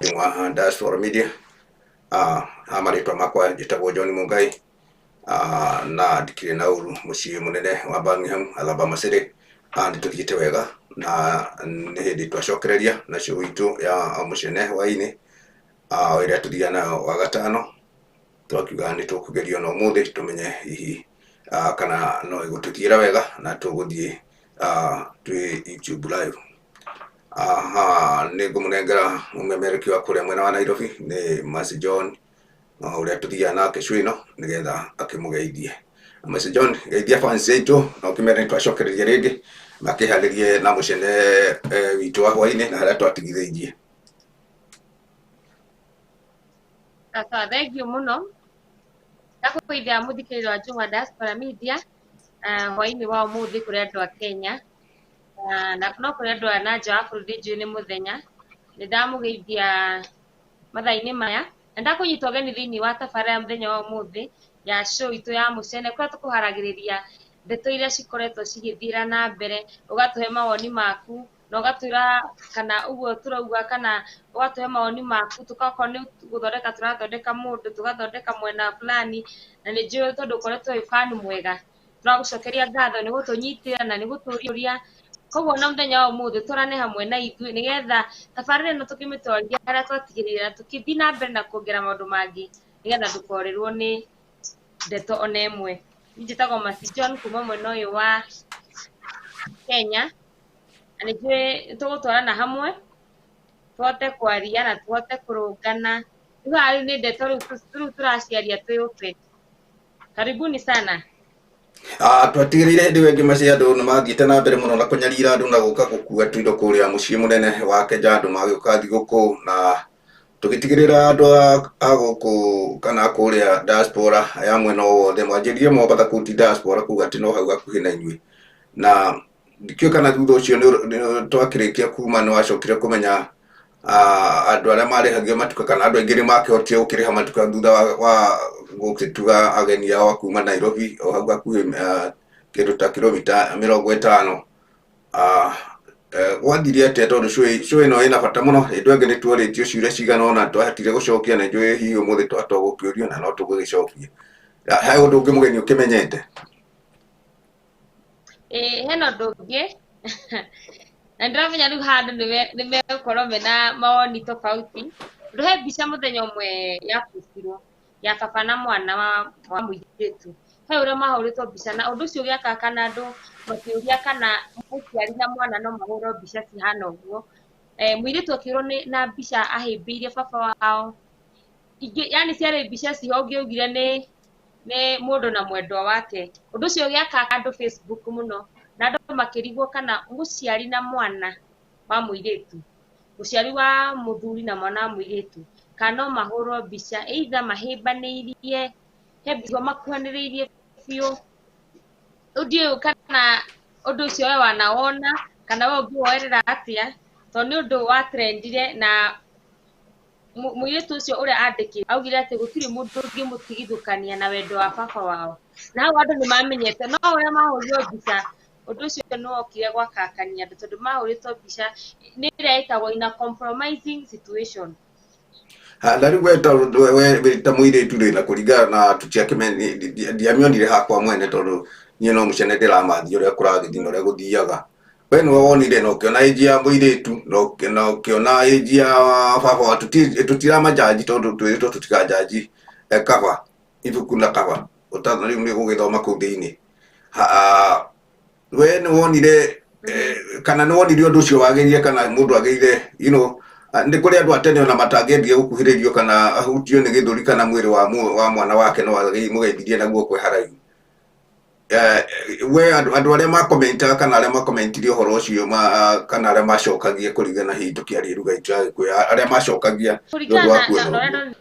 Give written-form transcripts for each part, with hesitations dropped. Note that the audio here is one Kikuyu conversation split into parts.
Wa Diaspora Media. Ha marĩtwa makwa njĩtagwo John Mungai, na ndikĩrĩ na ũru mũciĩ mũnene wa Birmingham, Alabama City. Nĩ tũthiĩte wega na nĩ hĩndĩ twacokereria na show itũ ya mũcene hwaĩ-inĩ, ĩrĩa tũthiaga nayo wa gatano. Twakiuga nĩ tũkũgeria na ũmũthĩ tũmenye hihi kana no ĩgũtũthiĩra wega na tũgũthiĩ twĩ YouTube live. Aha, nĩ ngũmũnengera mũmemerekia wa kũrĩa mwena wa Nairobi nĩ Mercy John, ũrĩa tũthiaga nake show ĩno nĩgetha akĩmũgeithie. Mercy John, geithia fans aitũ na ũkĩmere nĩ twacokereria rĩngĩ makĩharĩrie na mũcene witũ wa hwaĩ-inĩ na harĩa twatigithĩirie. Sawa, thank you mũno. Ndakũgeithia mũthikĩrĩria wa Njũng'wa Diaspora Media hwaĩ-inĩ wa ũmũthĩ kũrĩ andũ a Kenya, na no kũrĩ andũ a na nja wa bũrũri njũĩ nĩ mũthenya. Nĩ ndamũgeithia mathaa-inĩ maya na ndakũnyita ũgeni thĩinĩ wa tabarĩra ya mũthenya wa ũmũthĩ ya show itũ ya mũcene, kũrĩa tũkũharagĩrĩria ndeto iria cikoretwo cigĩthiĩra na mbere, ũgatũhe mawoni maku na ũgatwĩra kana ũguo tũrauga, kana ũgatũhe mawoni maku, tũgakorwo nĩ gũthondeka tũrathondeka mũndũ, tũgathondeka mwena fulani, na nĩ njũĩ tondũ ũkoretwo wĩ fan mwega. Tũragũcokeria ngatho nĩ gũtũnyitĩra na nĩ gũtũria. Koguo na mũthenya wa ũmũthĩ tũrane hamwe na ithuĩ nĩgetha tabarĩra ĩno tũkĩmĩtwarithia harĩa twatigĩrĩire na tũkĩthiĩ na mbere na kuongerera maũndũ mangĩ nĩgetha ndũkorĩrwo nĩ ndeto ona ĩmwe. Niĩ njĩtagwo Mercy John kuma mwena ũyũ wa Kenya, na nĩ njũĩ tũgũtwarana hamwe tũhote kwaria na tũhote kũrũngana. Rĩu haha rĩu nĩ ndeto rĩu tũraciaria twĩ open. Karibuni sana. Twatigĩrĩire hĩndĩ ĩyo ĩngĩ maci andũ nĩ mathiĩte na mbere mũno na kũnyarira andũ na gũka gũkua tũindo kũrĩa mũciĩ mũnene wa Kenya, andũ magĩũka thigũkũ na tũgĩtigĩrĩra andũ a gũkũ kana kũrĩa diaspora ya mwena o wothe mwanjĩrire Mombatha kũu ti diaspora kuga atĩ no hau hakuhĩ na inyuĩ, na ndikĩũĩ kana thutha ũcio twakĩrĩkia kuma nĩ wacokire kũmenya andũ arĩa marĩhagio matuka kana andũ aingĩ nĩ makĩhotire gũkĩrĩha matuka thutha wa gũgĩtuga ageni ao a kuma Nairobi o hau hakuhĩ, kĩndũ ta kilomita 50. Gwathire atĩa? Tondũ show ĩno ĩna bata mũno. Hĩndĩ ĩyo ĩngĩ nĩ tuorĩtio ciũria cigana ũna twahotire gũcokia, na njũĩ hihi ũmũthĩ twahota gũkĩũrio na no tũgũgĩcokia. He ũndũ ũngĩ mũgeni ũkĩmenyete? Ĩĩ, hena ũndũ ũngĩ na ndĩramenya rĩu handũ nĩ megũkorwo mena mawoni tofauti, tondũ he mbica mũthenya ũmwe yapostirwo ya baba na mwana wa mũirĩtu, he ũrĩa mahũrĩtwo mbica, na ũndũ ũcio ũgĩakaka na andũ makĩũria kana mũciari na mwana no mahũrwo mbica cihana ũguo. Mũirĩtu akĩũrwo nĩ na mbica ahĩmbĩirie baba wao, ingĩ yani ciarĩ mbica ciho ũngĩaugire nĩ mũndũ na mwendwa wake. Ũndũ ũcio ũgĩakaka andũ Facebook mũno na andũ makĩrigwo kana mũciari na mwana wa mũirĩtu, mũciari wa mũthuri na mwana wa mũirĩtu, kana no mahũrwo mbica either mahĩmbanĩirie, he mbica makuhanĩrĩirie biũ. Rĩu ndiũĩ kana ũndũ ũcio we wanawona kana we ũngĩwoerera atĩa, tondũ nĩ ũndũ wa trendire na mũirĩtu ũcio ũrĩa andĩkĩte augire atĩ gũtirĩ mũndũ ũngĩmũtigithũkania na wendo wa baba wao, na hau andũ nĩ mamenyete no ũrĩa mahũrirwo mbica. Ũndũ ũcio nĩ wokire gwakakania andũ tondũ mahũrĩtwo mbica nĩ ĩrĩa ĩtagwo in a compromising situation. Na rĩu we we wĩ ta mũirĩtu rĩ, na kũringana na tũtiakĩme ndiamĩonire hakwa mwene tondũ niĩ no mũcene ndĩramathia ũrĩa kũragĩthiĩ na ũrĩa gũthiaga, we nĩwe wonire na ũkĩona age ya mũirĩtu na ũkĩona age ya baba wa tũtiramajanji tondũ twĩrĩtwo tũtikanjanji cover ibuku na cover ũta rĩu nĩ gũgĩthoma kũu thĩinĩ. We nĩ wonire kana nĩ wonire ũndũ ũcio wagĩrĩire kana mũndũ agĩrĩire, nĩ kũrĩ andũ a tene ona matangĩendire gũkuhĩrĩrio kana ahutio nĩ gĩthũri kana mwĩrĩ wa mwana wake no mũgeithirie na guoko haraihu. We andũ arĩa makomentaga kana arĩa makomentire ũhoro ũcio kana arĩa macokagia kũringana hihi tũkĩaria ruga itũ ya Gĩkũyũ, arĩa macokagia nĩ ũndũ wa kũringana na kuona na ũrĩa ũguo.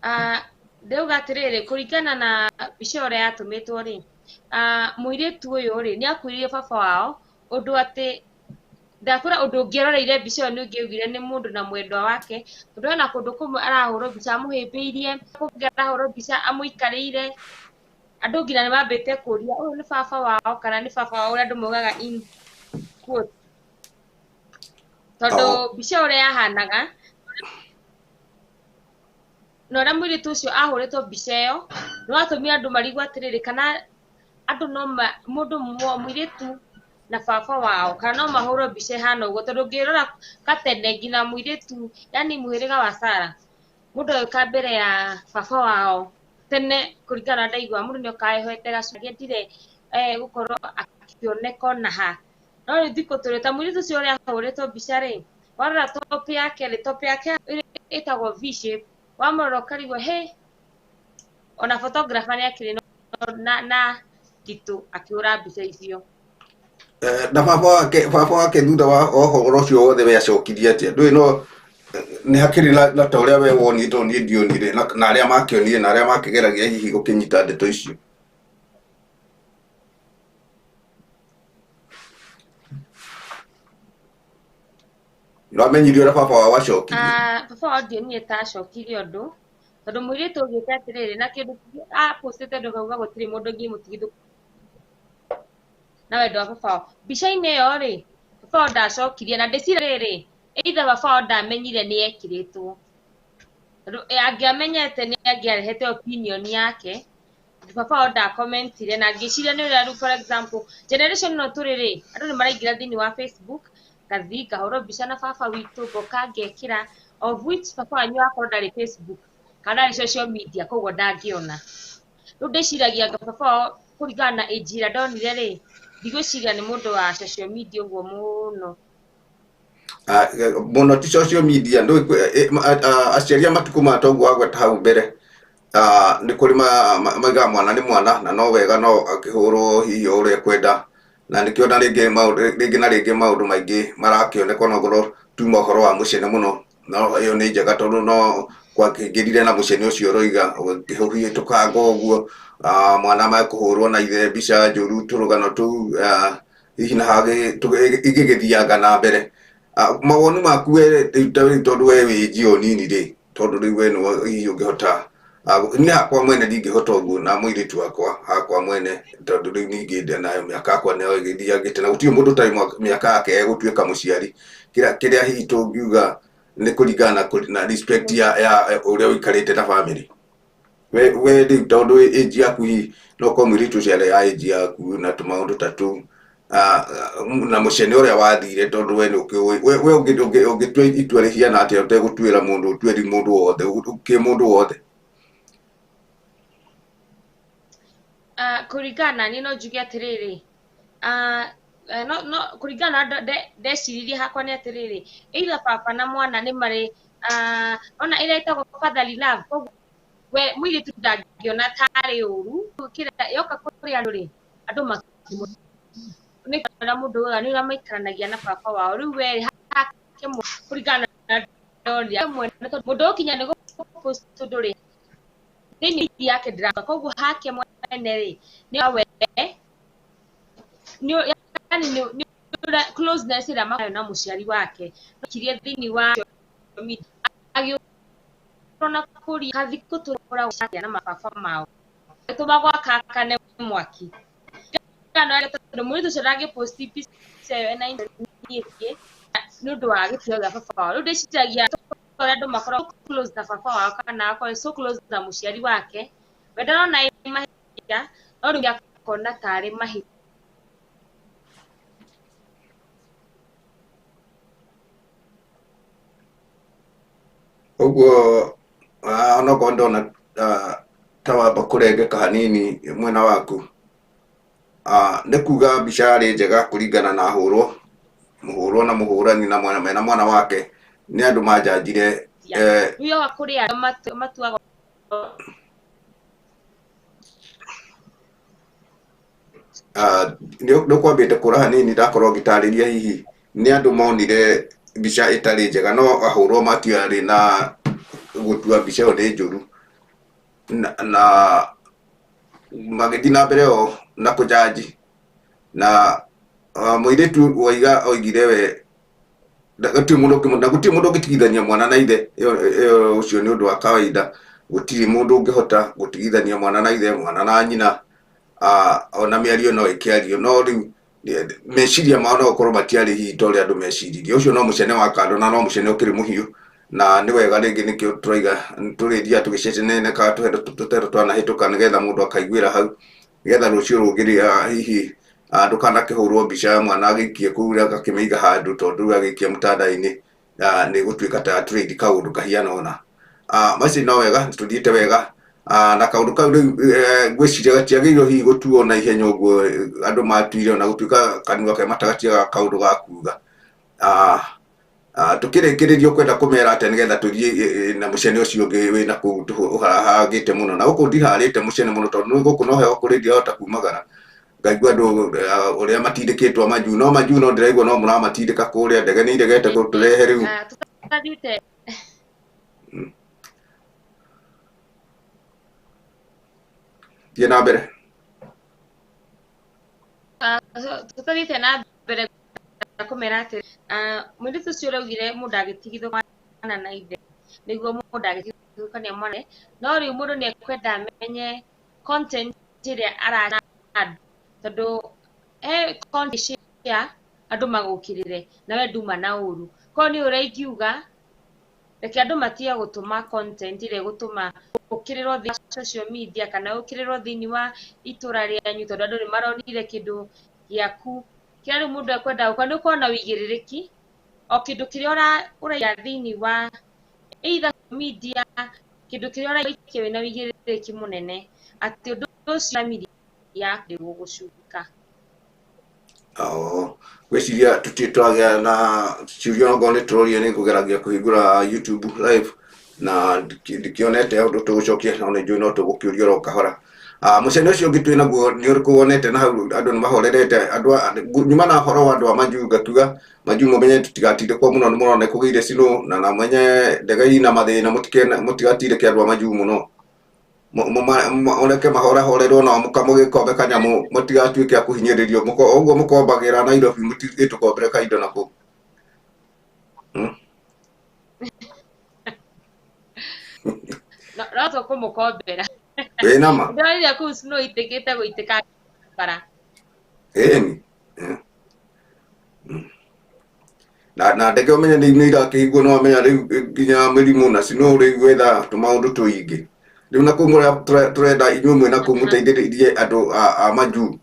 ndonire, ndĩrauga atĩrĩrĩ, kũringana na mbica ũrĩa yatũmĩtwo rĩ, mũirĩtu ũyũ rĩ nĩ akuĩrĩire baba wao ũndũ atĩ ndakwĩra ũndũ ũngĩeroreire mbica ĩyo nĩ ũngĩaugire nĩ mũndũ na mwendwa wake, tondũ hena kũndũ kũmwe arahũrwo mbica amũhĩmbĩirie, kũngĩ arahũrwo mbica amũikarĩire. Andũ nginya nĩ mambĩte kũria ũyũ nĩ baba wao kana nĩ baba wao ũrĩa andũ maugaga in quotes. Tondũ mbica ũrĩa yahanaga na ũrĩa mũirĩtu ũcio ahũrĩtwo mbica ĩyo nĩ watũmire andũ marigwo atĩrĩrĩ, kana andũ no ma, mũndũ mũirĩtu na baba wao kana no mahũrwo mbica ĩhana ũguo, tondũ ũngĩrora gatene nginya mũirĩtu, yani mũhĩrĩga wa Sara, mũndũ agĩũka mbere ya baba wao tene, kũringana na ndaigua mũndũ nĩ okaga ehoete gacũrĩ, endire gũkorwo akĩoneka ona ha. No rĩu thikũ tũrĩ ta mũirĩtu ũcio ũrĩa ahũrĩtwo mbica rĩ, warora top yake rĩ, top yake ĩtagwo V shape, wamũrora ũkarigwo hĩ, ona photographer nĩ akĩrĩ na nditũ akĩhũra mbica icio. Na baba wake thutha wa ũhoro ũcio wothe we acokirie atĩa? Ndũĩ no nĩ hakĩrĩ na ta ũrĩa we wonire, tondũ niĩ ndionire, na arĩa makĩonire na arĩa makĩgeragia hihi gũkĩnyita ndeto icio. Nĩwamenyire ũrĩa baba wao acokirie? Ah, baba wao ndionire ta acokirie ũndũ, tondũ mũirĩtu augĩte atĩrĩrĩ, na kĩndũ kĩngĩ apostĩte andũ akauga gũtirĩ mũndũ ũngĩmũtigithũ na wendo wa baba wao. Mbica-inĩ ĩyo rĩ, baba wao ndacokirie, na ndĩciria rĩrĩ, either baba wao ndamenyire nĩ ekĩrĩtwo, tondũ angĩamenyete nĩ angĩarehete opinion yake. Baba wao ndakomentire, na ngĩciria nĩ ũrĩa rĩu, for example, generation ĩno tũrĩ rĩ, andũ nĩ maraingĩra thĩinĩ wa Facebook, ngathiĩ ngahũrwo mbica na baba witũ, ngoka ngekĩra, of which baba wanyu akorwo ndarĩ Facebook kana ndarĩ social media, koguo ndangĩona. Rĩu ndĩciragia anga baba wao, kũringana na age ĩrĩa ndonire rĩ, ndigwĩciria nĩ mũndũ wa social media ũguo mũno. Mũno ti social media. Ndũĩ aciari a matukũ maya, toguo wagweta hau mbere, nĩ kũrĩ maigaga mwana nĩ mwana, na no wega no akĩhũrwo hihi o ũrĩa ekwenda, na nĩkĩo na rĩngĩ maũndũ rĩngĩ na rĩngĩ maũndũ maingĩ marakĩoneka onokorwo tuma ũhoro wa mũcene mũno. No ĩyo nĩ njega, tondũ no gwakĩingĩrire na mũcene ũcio ũroiga ũkĩhĩtũkanga ũguo, mwana mekũhũrwo na ithe mbica njũru, tũrũgano tũu hihi na hagĩ igĩgĩthianga na mbere. Mawoni maku we rĩu, ta rĩu tondũ we wĩ njio nini rĩ, tondũ rĩu we nĩwe hihi ũngĩhota, niĩ hakwa mwene ndingĩhota ũguo na mũirĩtu wakwa hakwa mwene, tondũ rĩu ningĩ nayo mĩaka yakwa nayo ĩgĩthiangĩte, na gũtirĩ mũndũ ũtarĩ mĩaka yake egũtuĩka mũciari. Kĩrĩa hihi tũngiuga nĩ kũringana na respect ya ũrĩa ũikarĩte na family. We rĩu tondũ age yaku hihi no korwo mũirĩtu ũcio arĩ age yaku na tũmaũndũ ta tũu, na mũcene ũrĩa wathire, tondũ we nĩ ũkĩũĩ, we ũngĩtua itua rĩhiana atĩa ũtegũtuĩra mũndũ, ũtuĩri mũndũ wothe kĩ mũndũ wothe? Kũringana na niĩ no njuge atĩrĩrĩ, no kũringana na ndeciririe hakwa nĩ atĩrĩrĩ, either baba na mwana nĩ marĩ ona ĩrĩa ĩtagwo fatherly love, koguo we mũirĩtu ndangĩona tarĩ ũru kĩrĩa yoka kũrĩ andũ rĩ, andũ makĩmũ nĩ ũrĩa mũndũ ugaga nĩ ũrĩa maikaranagia na baba wao. Rĩu we hake kũringana na ndonire mwene, tondũ mũndũ ũkinya nĩ gũpost ũndũ rĩ, thĩinĩ yake ndĩrauga, koguo hake mwene rĩ, nĩ we nĩ yani nĩ ũrĩa closeness ĩrĩa makoragwo na mũciari wake kirie thĩinĩ wa social media agĩũka na kũria kathikũ tũkoragwo na mababa mao tũmagwo akakane mwaki. Kana tondũ mũirĩtu ũcio ndangĩposti mbica ĩyo ena niĩ nĩ ũndũ wa gĩtĩo gĩa baba wao. Rĩu ndĩciragia ũrĩa andũ makoragwo close na baba wao kana akorwo so close na mũciari wake, we ndarona ĩ mahĩtia, no rĩu akona tarĩ mahĩtia. Ũguo onokorwo ndona ta wamba kũrengeka hanini mwena waku, nĩ kuga mbica yarĩ njega kũringana na hũrwo mũhũrwo na mũhũrani na mwana mena mwana wake, nĩ andũ manjanjire. Rĩu yoka kũrĩ arĩa matuaga. Nĩ ũkwambĩte kũra hanini, ndakorwo ngĩtarĩria hihi nĩ andũ monire mbica ĩtarĩ njega, no ahũrwo matiarĩ na gũtua mbica ĩyo nĩ njũru, na magĩthiĩ na mbere o na kũjanji na mũirĩtu waiga oigire we gũtirĩ mũndũ na gũtirĩ mũndũ ũngĩtigithania mwana na ithe. Ĩyo ũcio nĩ ũndũ wa kawaida, gũtirĩ mũndũ ũngĩhota gũtigithania mwana na ithe, mwana na nyina, ona mĩario no ĩkĩario, no rĩu Meciria mao no gũkorwo matiarĩ hihi ta ũrĩa andũ meciririe. Ũcio no mũcene wa kando na no mũcene ũkĩrĩ mũhiũ, na nĩ wega rĩngĩ nĩkĩo tũraiga tũrĩthiaga tũgĩcenenekaga tũtero twanahĩtũka nĩgetha mũndũ akaiguĩra hau, nĩgetha rũciũ rũngĩ hihi ndũkanakĩhũrwo mbica ya mwana agĩikie kũu agakĩmĩiga handũ, tondũ rĩu agĩikia mũtandao-inĩ nĩ gũtuĩka ta trade kaũndũ kahiana ũna. Maci no wega tũthiĩte wega. Na kaũndũ kau rĩu ngwĩciria gatiagĩrĩirwo hihi gũtuo na ihenya ũguo andũ matuire, ona gũtuĩka kanua ke mata gatiagaga kaũndũ ga kuga. Tũkĩrĩkĩrĩria ũkwenda kũmera atĩa nĩgetha tũthiĩ na mũcene ũcio ũngĩ wĩna kũu ũhangĩte mũno, na gũkũ ndiharĩte mũcene mũno tondũ nĩ gũkũ no heho kũrĩ ndirahota kumagara, ngaigua andũ ũrĩa matindĩkĩtwo majuu, no majuu no ndĩraigua no mũramatindĩka kũrĩa, ndege nĩ iregete gũtũrehe rĩu. Tũtathiĩte. Thiĩ na mbere. Tũtathiĩte na mbere kũmera atĩ mũirĩtu ũcio ũraugire mũndũ agĩtigithũkana mwana na ithe, nĩguo mũndũ agĩtigithũkania mwana, no rĩu mũndũ nĩ ekwenda amenye content ĩrĩa arana andũ, tondũ he content share andũ magũkĩrĩre na we nduma na ũru. Korwo nĩ ũrĩa ingiuga, reke andũ matige gũtũma content ĩrĩa ĩgũtũma ũkĩrĩrwo thĩinĩ wa social media kana ũkĩrĩrwo thĩinĩ wa itũra rĩanyu, tondũ andũ nĩ maronire kĩndũ gĩaku kĩrĩa rĩu mũndũ ekwenda gũka. Nĩ ũkorwo na ũigĩrĩrĩki o kĩndũ kĩrĩa ũraiga thĩinĩ wa either media, kĩndũ kĩrĩa ũraikia wĩna ũigĩrĩrĩki mũnene atĩ ũndũ ũcio family yaku ndĩgũgũcuka. Ngwĩciria tũtirĩ twagĩa na ciũria, okorwo nĩ tũroria nĩ ngũgeragia kũhingũra YouTube live na ndikĩonete ũndũ tũgũcokia, no nĩ njũĩ no tũgũkĩũria oro kahora. Mũcene ũcio ũngĩ twĩ naguo nĩ ũrĩkũ wonete na hau andũ nĩ mahorerete? Andũ nyuma na ũhoro wa andũ a majuu, ngakiuga majuu mũmenye tũtigatindĩkwo mũno, nĩ mũrona nĩ kũgĩire snow na menye ndege ina mathĩna, mũtigatindĩke andũ a majuu mũno, mũreke mahorahorerwo nao mũgĩkombe kanyamũ, mũtigatuĩke a kũhinyĩrĩrio ũguo mũkombagĩra Nairobi, mũtigĩtũkombere kaindo na kũu. No tũkũmũkombera. Wĩna ma? Ndĩronire kũu snow itĩkĩte gũitĩka bara. Ĩni. Na ndege ũmenye nĩ irakĩhingwo, no wamenya rĩu nginya mĩrimũ na snow rĩu gwetha tũmaũndũ tũingĩ. Rĩu na kũu tũrenda inyuĩ mwĩ na kũu mũteithĩrĩrie andũ a majuu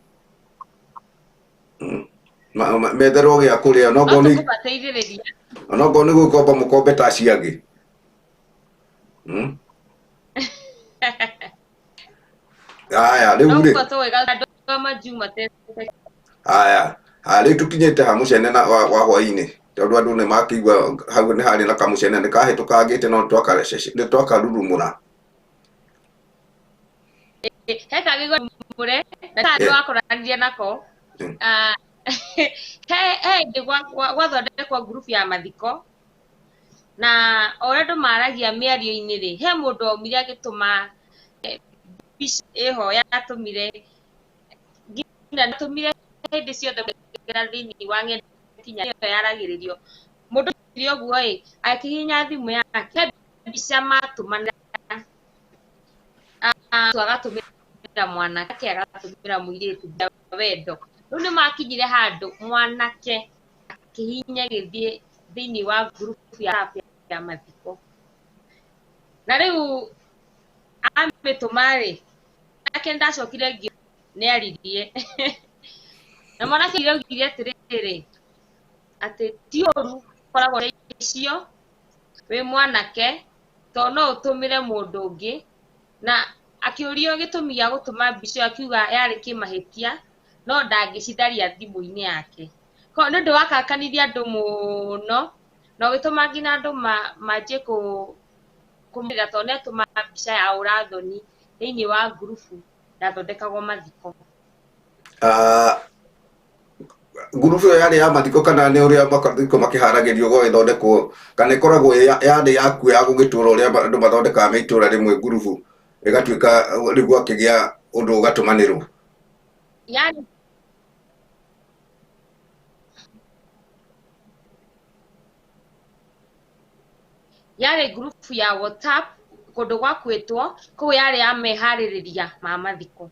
metherwo gĩa kũrĩa, no tũkũmateithĩrĩria. Onokorwo nĩ gũkomba mũkombe ta acio angĩ. Aya rĩu rĩ. Aya rĩu tũkinyĩte ha mũcene na wa hwaĩ-inĩ, tondũ andũ nĩ makĩigua hau nĩ harĩ na kamũcene nĩ kahĩtũkangĩte, no nĩ twakarurumũra. He kagĩgũre na nĩ wakoranirie nako. He hĩndĩ gwathondekwo ngurubu ya mathiko, na o ũrĩa andũ maragia mĩario-inĩ rĩ, he mũndũ waumire agĩtũma mbica ĩho yatũmire nginya natũmire hĩndĩ ciothe thĩinĩ wa ng'enda kinya ĩyo yaragĩrĩrio. Mũndũ ũcio ũguo ĩ akĩhihinya thimũ yake, he mbica matũmanĩra, agatũmĩra mwanake, agatũmĩra mũirĩtu wendo. Rĩu nĩ makinyire handũ mwanake akĩhihinya gĩthiĩ thĩinĩ wa ngurubu ya mathiko, na rĩu amĩtũma rĩ, nake ndacokire nĩ aririe na mwanake augire atĩrĩrĩ, atĩ ti ũru koragwo icio wĩ mwanake tondũ no ũtũmĩre mũndũ ũngĩ, na akĩũrio gĩtũmi gĩa gũtũma mbica ĩyo akiuga yarĩ kĩmahĩtia no ndangĩcitharia thimũ-inĩ yake. Koguo nĩ ũndũ wakakanirie andũ mũno na ũgĩtũma nginya andũ manjie kũmũrĩra tondũ nĩ atũma mbica ya ũrathoni thĩinĩ wa ngurubu yathondekagwo mathiko. Ngurubu ĩyo yarĩ ya mathiko kana nĩ ũrĩa mathiko makĩharagĩrio gũgĩthondekwo, kana ĩkoragwo yarĩ yaku ya gũgĩtũra ũrĩa andũ mathondekaga me itũra rĩmwe ngurubu ĩgatuĩka rĩu gwakĩgĩa ũndũ ũgatũmanĩrwo? Yarĩ ngurubu ya WhatsApp kũndũ gwa kwĩtwo kũu, yarĩ ya meharĩrĩria ma mathiko.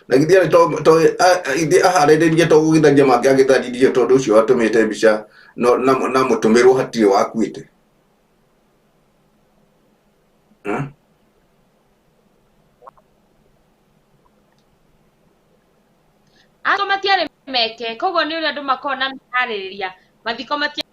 Na githĩ arĩ to ithe aharĩrĩrie to gũgĩtharia mangĩagĩtharirie tondũ ũcio atũmĩte mbica no na mũtũmĩrwo hatirĩ wakuĩte. Hmm? Acio matiarĩ meke, koguo nĩ ũrĩa andũ makoragwo na meharĩrĩria mathiko matia.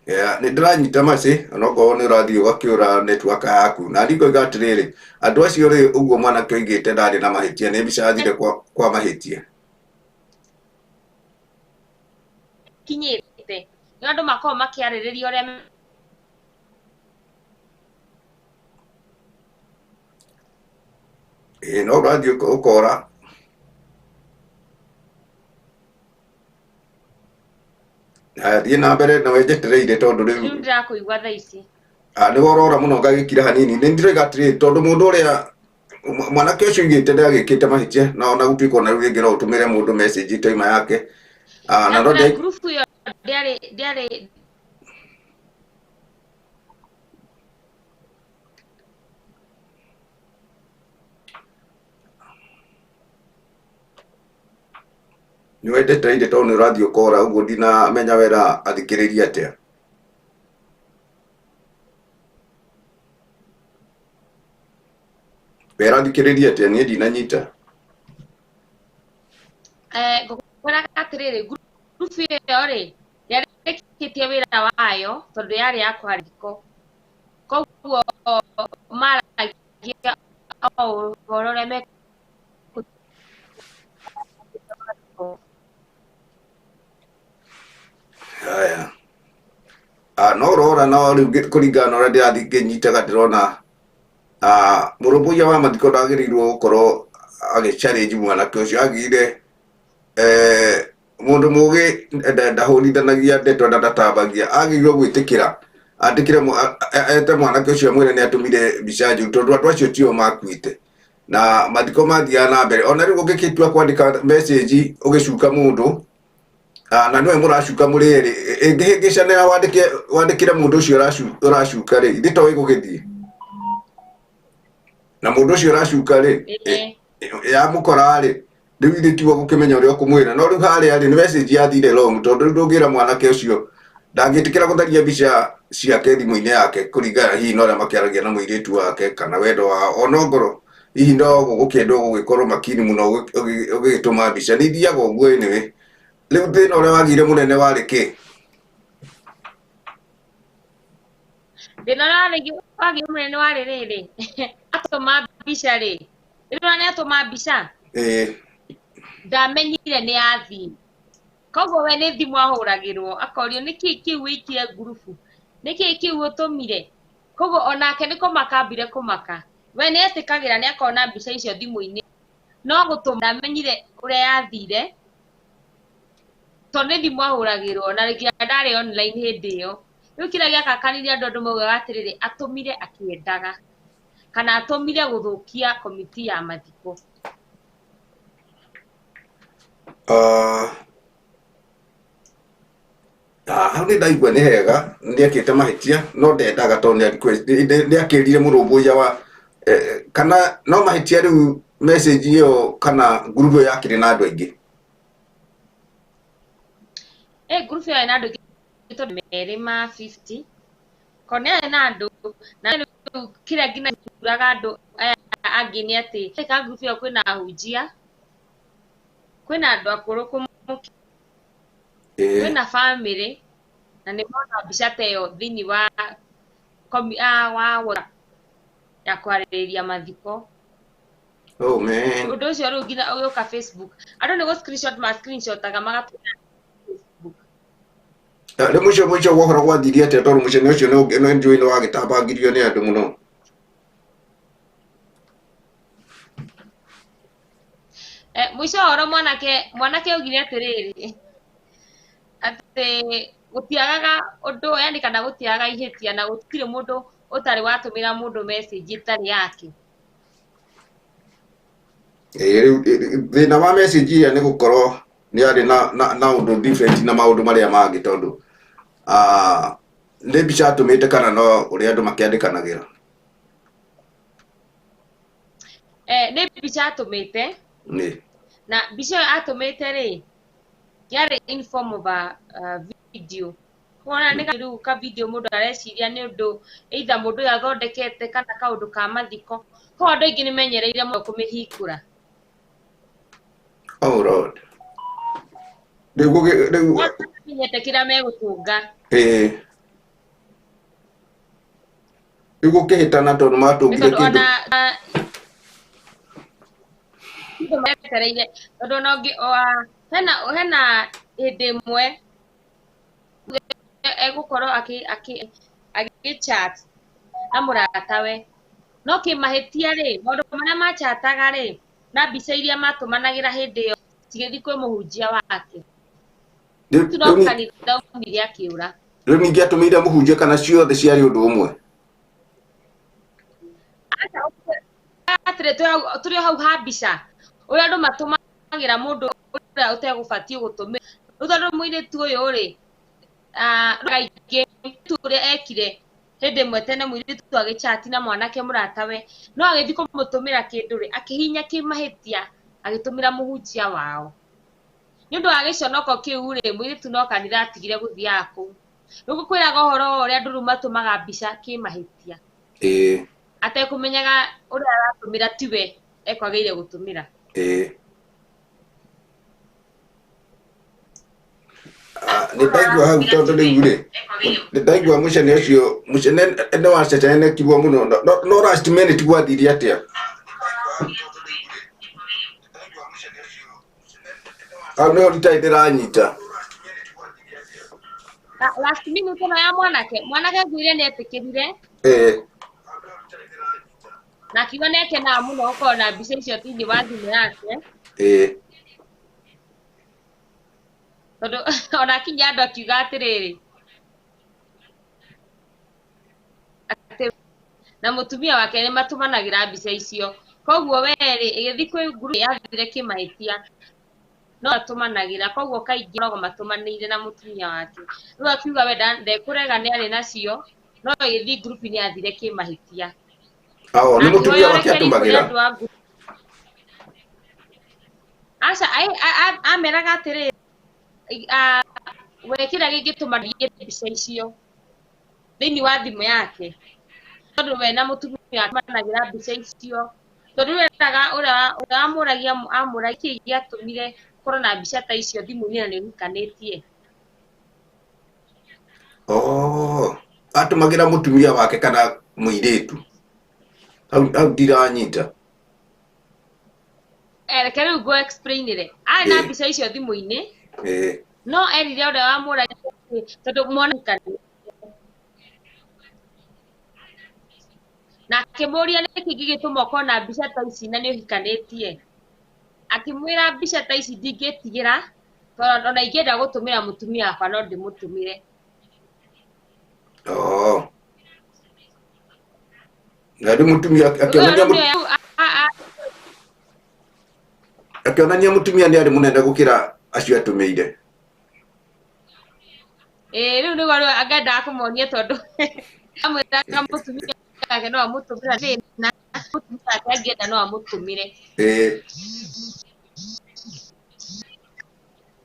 Yeah, nĩ ndĩranyita maci onokorwo nĩ ũrathiĩ ũgakĩũra network yaku na niĩ ngoiga atĩrĩrĩ andũ acio rĩ ũguo mwanake oigĩte ndarĩ na mahĩtia nĩ mbica yathire kwa mahĩtia. Kinyĩte nĩ andũ makoragwo makĩarĩrĩria ũrĩa. Ĩĩ no ũrathiĩ ũkora. Haya, thiĩ na mbere na wenjetereire tondũ rĩu rĩu ndĩrakũigua thaa ici. Nĩ worora mũno ngagĩkira hanini. Nĩ ndĩroiga atĩrĩrĩ tondũ mũndũ ũrĩa mwanake ũcio oigĩte ndagĩkĩte mahĩtia na ona gũtuĩka ona rĩu rĩngĩ no ũtũmĩre mũndũ message ĩtoima yake. Na no Na ngurubu ĩyo ndĩarĩ nĩ wendetereire tondũ nĩ ũrathiĩ ũkora ũguo ndinamenya wera athikĩrĩria atĩa. Wera athikĩrĩria atĩa niĩ ndinanyita. Ngũkwĩraga atĩrĩrĩ ngurubu ĩyo rĩ ndĩarĩkĩtie wĩra wayo tondũ yarĩ ya kũharĩria, koguo maragia o ũhoro ũrĩa me. Haya. No ũrora no rĩu kũringana na ũrĩa ndĩrathiĩ ngĩnyitaga ndĩrona mũrũmbũiya wa mathiko ndagĩrĩirwo gũkorwo agĩ challenge mwanake ũcio agĩrĩire mũndũ mũgĩ ndahũrithanagia ndeto na ndatambagia agĩrĩirwo gwĩtĩkĩra andĩkĩre ete mwanake ũcio amwĩre nĩ atũmire mbica njũru tondũ andũ acio tio makuĩte na mathiko mathiaga na mbere. Ona rĩu ũngĩgĩtua kwandĩka message ũgĩcuka mũndũ na nĩwe mũracuka mũrĩ erĩ ĩngĩhĩngĩcanĩra wandĩkĩre mũndũ ũcio ũracuka rĩ ithe to ĩgũgĩthiĩ na mũndũ ũcio ũracuka rĩ yamũkora rĩ rĩu ithe tiwe gũkĩmenya ũrĩa ũkũmwĩra no rĩu harĩa rĩ nĩ message yathire wrong tondũ rĩu ndũngĩra mwanake ũcio ndangĩtĩkĩra gũtharia mbica ciake thimũ-inĩ yake kũringana hihi na ũrĩa makĩaragia na mũirĩtu wake kana wendo wao onongorwo hihi no gũgũkĩendwo gũgĩkorwo makini mũno ũgĩgĩtũma mbica nĩ ithiaga ũguo anyway. Rĩu thĩna ũrĩa wagĩire mũnene warĩ kĩ? Thĩna ũrĩa wagĩire mũnene warĩ rĩrĩ atũma mbica rĩ rĩrĩa nĩ atũma mbica ndamenyire nĩ yathiĩ koguo we nĩ thimũ ahũragĩrwo akorio nĩkĩ kĩu wĩikire ngurubu nĩkĩ kĩu ũtũmire koguo onake nĩ kũmaka ambire kũmaka we nĩ etĩkagĩra nĩ akona mbica icio thimũ-inĩ no gũtũma ndamenyire ũrĩa yathire tondũ nĩ thimũ ahũragĩrwo na rĩngĩ ndarĩ online hĩndĩ ĩyo. Rĩu kĩrĩa gĩakakanirie andũ andũ maugaga atĩrĩrĩ atũmire akĩendaga kana atũmire gũthũkia komiti ya mathiko. Hau nĩ ndaigua nĩ hega nĩ ekĩte mahĩtia no ndendaga tondũ nĩ akĩrire mũrũmbũiya wa kana no mahĩtia rĩu message ĩyo kana ngurubu ĩyo yakĩrĩ na andũ aingĩ. Ngurubu ĩyo ĩna andũ aingĩ tondũ merĩ ma 50 kona ĩyo ĩna andũ na rĩu kĩrĩa nginya gĩturaga andũ aya angĩ nĩ atĩ ka ngurubu ĩyo kwĩna ahunjia kwĩna andũ akũrũ kwĩna family na nĩ mona mbica ta ĩyo thĩinĩ wa wa ya kwarĩrĩria mathiko. Oh man. Ũndũ ũcio rĩu nginya ũgĩũka Facebook andũ nĩ gũ screenshot ma screenshotaga magatũmĩra Facebook. Rĩu mũico mũico wa ũhoro gwathirie atĩa tondũ mũcemanio ũcio nĩ njũĩ nĩ wagĩtambangirio nĩ andũ mũno. Mũico wa ũhoro mwanake augire atĩrĩrĩ atĩ gũtiagaga ũndũ yani kana gũtiagaga ihĩtia na gũtirĩ mũndũ ũtarĩ watũmĩra mũndũ message ĩtarĩ yake. Rĩu thĩna wa message ĩrĩa nĩ gũkorwo nĩ arĩ na ũndũ different na maũndũ marĩa mangĩ tondũ nĩ mbica atũmĩte kana no ũrĩa andũ makĩandĩkanagĩra. Nĩ mbica atũmĩte. Nĩ. Na mbica ĩyo atũmĩte rĩ, yarĩ in form of a video. Wona nĩ rĩu ka video mũndũ areciria nĩ ũndũ either mũndũ ũyũ athondekete kana kaũndũ ka mathiko. Koguo andũ aingĩ nĩ menyereire mũno kũmĩhingũra. Oh Lord. Rĩu rĩu Menyete kĩrĩa megũtũnga. Ĩĩ. Rĩu gũkĩhĩtana tondũ matũngire Tondũ kĩndũ. Ona kĩndũ metereire, tondũ ona ũngĩ hena hĩndĩ ĩmwe egũkorwo agĩ chat na mũratawe, no kĩmahĩtia rĩ, maũndũ marĩa machataga rĩ, na mbica iria matũmanagĩra hĩndĩ ĩyo cigĩthiĩ kwĩ mũhunjia wake. Rĩu No rĩu kanitha aumire akĩũra. Rĩu ningĩ atũmĩire mũhunjia kana ciothe ciarĩ ũndũ ũmwe? Aca, atĩrĩ, tũrĩ o hau ha mbica, ũrĩa andũ matũmagĩra mũndũ ũrĩa ũtegũbatiĩ gũtũmĩra. Rĩu tondũ mũirĩtu ũyũ rĩ, kaingĩ mũirĩtu ũrĩa ekire hĩndĩ ĩmwe tene, mũirĩtu agĩchati na mwanake mũratawe, no agĩthiĩ kũmũtũmĩra kĩndũ rĩ, akĩhihinya kĩmahĩtia, agĩtũmĩra mũhunjia wao. Nĩ ũndũ wa gĩconoko kĩu rĩ, mũirĩtu no kanitha atigire gũthiaga kũu. Rĩu ngũkwĩraga ũhoro wa ũrĩa andũ rĩu matũmaga mbica kĩmahĩtia. Atekũmenyaga ũrĩa aratũmĩra tiwe ekwagĩrĩire gũtũmĩra. Ĩĩ. Ah, nĩ ndaigua hau, tondũ rĩu rĩ, nĩ ndaigua mũcene ũcio, mũcene nĩ wacecenekirwo mũno. No last minute gwathire atĩa? Hau nĩho ritarĩ ndĩranyita. Last minute ĩno ya mwanake ngwĩre nĩ etĩkĩrire na akiuga nĩ akenaga mũno gũkorwo na mbica icio thĩinĩ wa thimũ yake, tondũ ona akinya andũ akiuga atĩrĩrĩ, atĩ na mũtumia wake nĩ matũmanagĩra mbica icio. Koguo werĩ ĩgĩthiĩ kwĩ group yathire kĩmahĩtia, no atũmanagĩra, koguo kaingĩ makoragwo matũmanĩire na mũtumia wake. Rĩu akiuga we ndekũrega nĩ arĩ nacio, no ĩgĩthiĩ group-inĩ yathire kĩmahĩtia. Ao nĩ Na mũtumia akĩhoya wake ũrekeri kũrĩ atũmagĩra? andũ a group. Aca, ameraga atĩrĩrĩ, we kĩrĩa kĩngĩtũma thiĩ mbica icio thĩinĩ wa thimũ yake, tondũ we na mũtumia wake managĩra mbica icio, tondũ rĩu eraga ũrĩa wamũragia, amũragia kĩĩ gĩatũmire ũkorwo na mbica ta icio thimũ-inĩ na nĩ ũhikanĩtie. Oh, atũmagĩra mũtumia wake kana mũirĩtu? Hau ndiranyita. Reke rĩu ngũ explainĩre. Arĩ na mbica icio thimũ-inĩ, no erire ũrĩa wamũragia tondũ mwana hikanĩtie, na akĩmũria nĩkĩ gĩgĩtũma ũkorwo na mbica ta ici na nĩ ũhikanĩtie. Akĩmwĩra mbica ta ici ndingĩtigĩra, tondũ ona ingĩenda gũtũmĩra mũtumia wakwa no ndĩmũtũmĩre. Oh. Na rĩu mũtumia akĩonania Rĩu akĩonania mũtumia nĩ arĩ mũnene gũkĩra acio atũmĩire. Ĩĩ, rĩu nĩguo rĩu angendaga kũmonia, tondũ amwĩraga mũtumia wake no amũtũmĩra thĩna, mũtumia wake angĩenda no amũtũmĩre. Ĩĩ,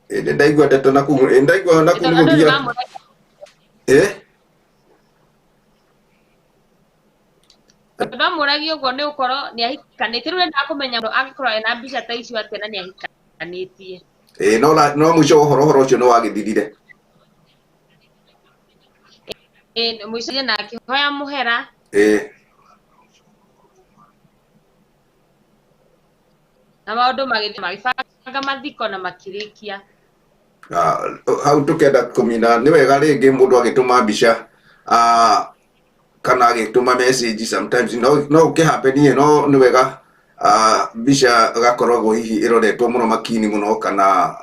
nĩ ndaigua ndeto na kũu, ĩĩ, ndaigua na kũu. Tondũ andũ nĩ gũthiĩ mamũragia. Tondũ amũragia ũguo nĩ ũkorwo nĩ ahikanĩtie. Rĩu endaga kũmenya mũndũ angĩkorwo ena mbica ta icio atĩa na nĩ ahikanĩtie. Ĩĩ, no mũico wa ũhoro ũcio nĩ wagĩthirire? Ĩĩ, mũico na akĩhoya mũhera. Na maũndũ magĩthiĩ, magĩbanga mathiko na makĩrĩkia. Ah, hau tũkenda kũmina nĩ wega rĩngĩ mũndũ agĩtũma mbica, ah, kana agĩtũma message, sometimes no ũkĩhappenie, no nĩ wega, ah, mbica ĩgakoragwo hihi ĩroretwo mũno makini mũno, kana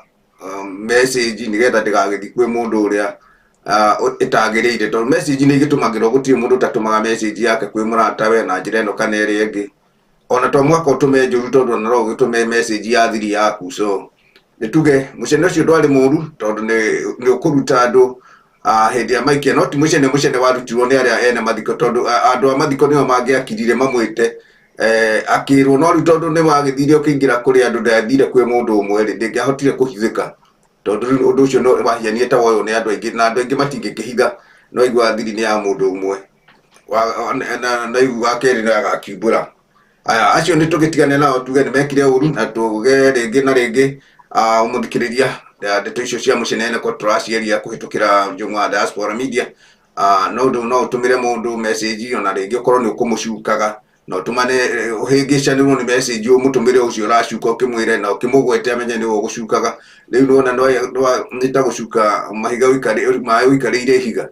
message, nĩgetha ndĩgagĩthiĩ kwĩ mũndũ ũrĩa ĩtagĩrĩire, tondũ message nĩ igĩtũmagĩrwo, gũtirĩ mũndũ ũtatũmaga message yake kwĩ mũratawe na njĩra ĩno kana ĩrĩa ĩngĩ. Ona to mũhaka ũtũme njũru, tondũ ona no ũgĩtũme message ya thiri yaku. So nĩ tuge mũcene ũcio ndwarĩ mũru, tondũ nĩ ũkũruta andũ, hĩndĩ ya maikia, no ti mũcene warutirwo nĩ arĩa ene mathiko, tondũ andũ a mathiko nĩo mangĩakirire mamwĩte. Akĩrwo no rĩu tondũ nĩ wagĩthire ũkĩingĩra kũrĩ andũ, ndathire kwĩ mũndũ ũmwe rĩ, ndĩngĩahotire kũhithĩka tondũ rĩu ũndũ ũcio no wahianire ta woywo nĩ andũ aingĩ, na andũ aingĩ matingĩkĩhitha no igua thiri nĩ ya mũndũ ũmwe na igu wa kerĩ nĩ agakiumbũra. Aya acio nĩ tũgĩtigane nao, tuge nĩ mekire ũru na tuge rĩngĩ na rĩngĩ. Mũthikĩrĩria, ndeto icio cia mũcenene ko tũraciaria kũhĩtũkĩra Njũng'wa Diaspora Media. No ũndũ no ũtũmĩre mũndũ message, ona rĩngĩ ũkorwo nĩ ũkũmũcukaga, na ũtũmane ũhĩngĩcanĩrwo nĩ message, ũmũtũmĩre ũcio ũracuka, ũkĩmwĩre na ũkĩmũgwete amenye nĩwe ũgũcukaga. Rĩu nĩwona nĩ ta gũcuka mahiga maĩ ũikarĩire ihiga.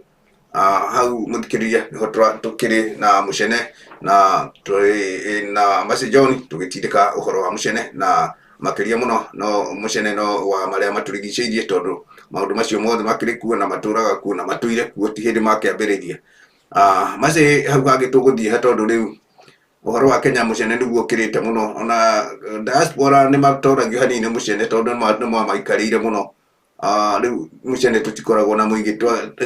Hau mũthikĩrĩria nĩho tũkĩrĩ na mũcene na tũrĩ na Mercy John tũgĩtindĩka ũhoro wa mũcene, na makĩria mũno no mũcene no wa marĩa matũrigicĩirie, tondũ maũndũ macio mothe makĩrĩ kuo na matũraga kuo na matũire kuo, ti hĩndĩ makĩambĩrĩria. Mercy, hau hangĩ tũgũthiĩ ha, tondũ rĩu ũhoro wa Kenya mũcene nĩguo ũkĩrĩte mũno, ona diaspora nĩ matoragio hanini nĩ mũcene tondũ nĩ mamaikarĩire mũno. Rĩu mũcene tũtikoragwo na mũingĩ,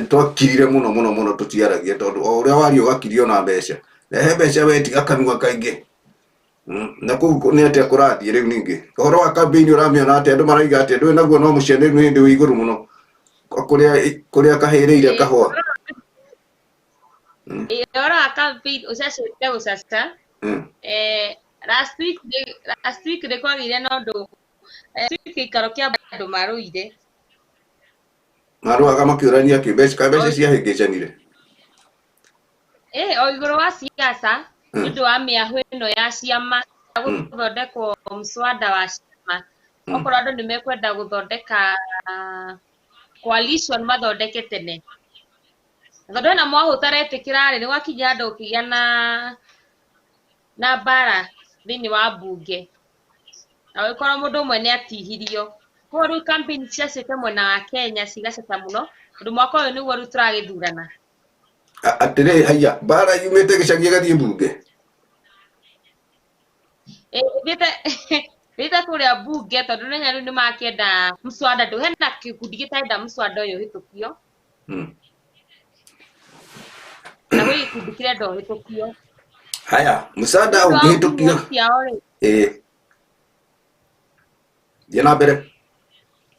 twakirire mũno mũno mũno, tũtiaragia tondũ o ũrĩa waria ũgakirio na mbeca, rehe mbeca we tiga kanua kaingĩ. Na kũu nĩ atĩa kũrathiĩ rĩu? Ningĩ ũhoro wa campaign ũramĩona atĩa? Andũ maraiga atĩa? Ndũĩ naguo no mũcene rĩu nĩ hĩndĩ wĩ igũrũ mũno kũrĩa kũrĩa kahĩrĩire kahũa. Ũhoro wa campaign ũcacĩte gũcaca. Last week nĩ kwagĩire na ũndũ gĩikaro kĩa andũ marũire. Marũaga makĩũrania kĩ mbeca ka mbeca ciahĩngĩcanire. O igũrũ wa siasa, nĩ ũndũ wa mĩahũ ĩno ya ciama gũthondekwo, mswada wa ciama, okorwo andũ nĩ mekwenda gũthondeka coalition mathondeke tene. Na tondũ hena mwahũ ũtaretĩkĩra rĩ, nĩ gwakinya handũ gũkĩgĩa na mbara thĩinĩ wa mbunge, na gũgĩkorwo mũndũ ũmwe nĩ atihirio. Koguo rĩu campaign ciacĩte mwena wa Kenya cigacaca mũno, tondũ mwaka ũyũ nĩguo rĩu tũragĩthurana. Atĩrĩ, haiya, mbara yumĩte gĩcagi ĩgathiĩ mbunge? Thiĩte kũrĩa mbunge tondũ nĩ rĩu nĩ makĩenda mswada ndũ hena gĩkundi gĩtarenda mswada ũyũ ũhĩtũkio, na gwĩ gĩkundi kĩrenda ũhĩtũkio. Haya, mũcada Nĩ ũndũ wa ũngĩhĩtũkio opinion ciao rĩ, ĩĩ, thiĩ na mbere.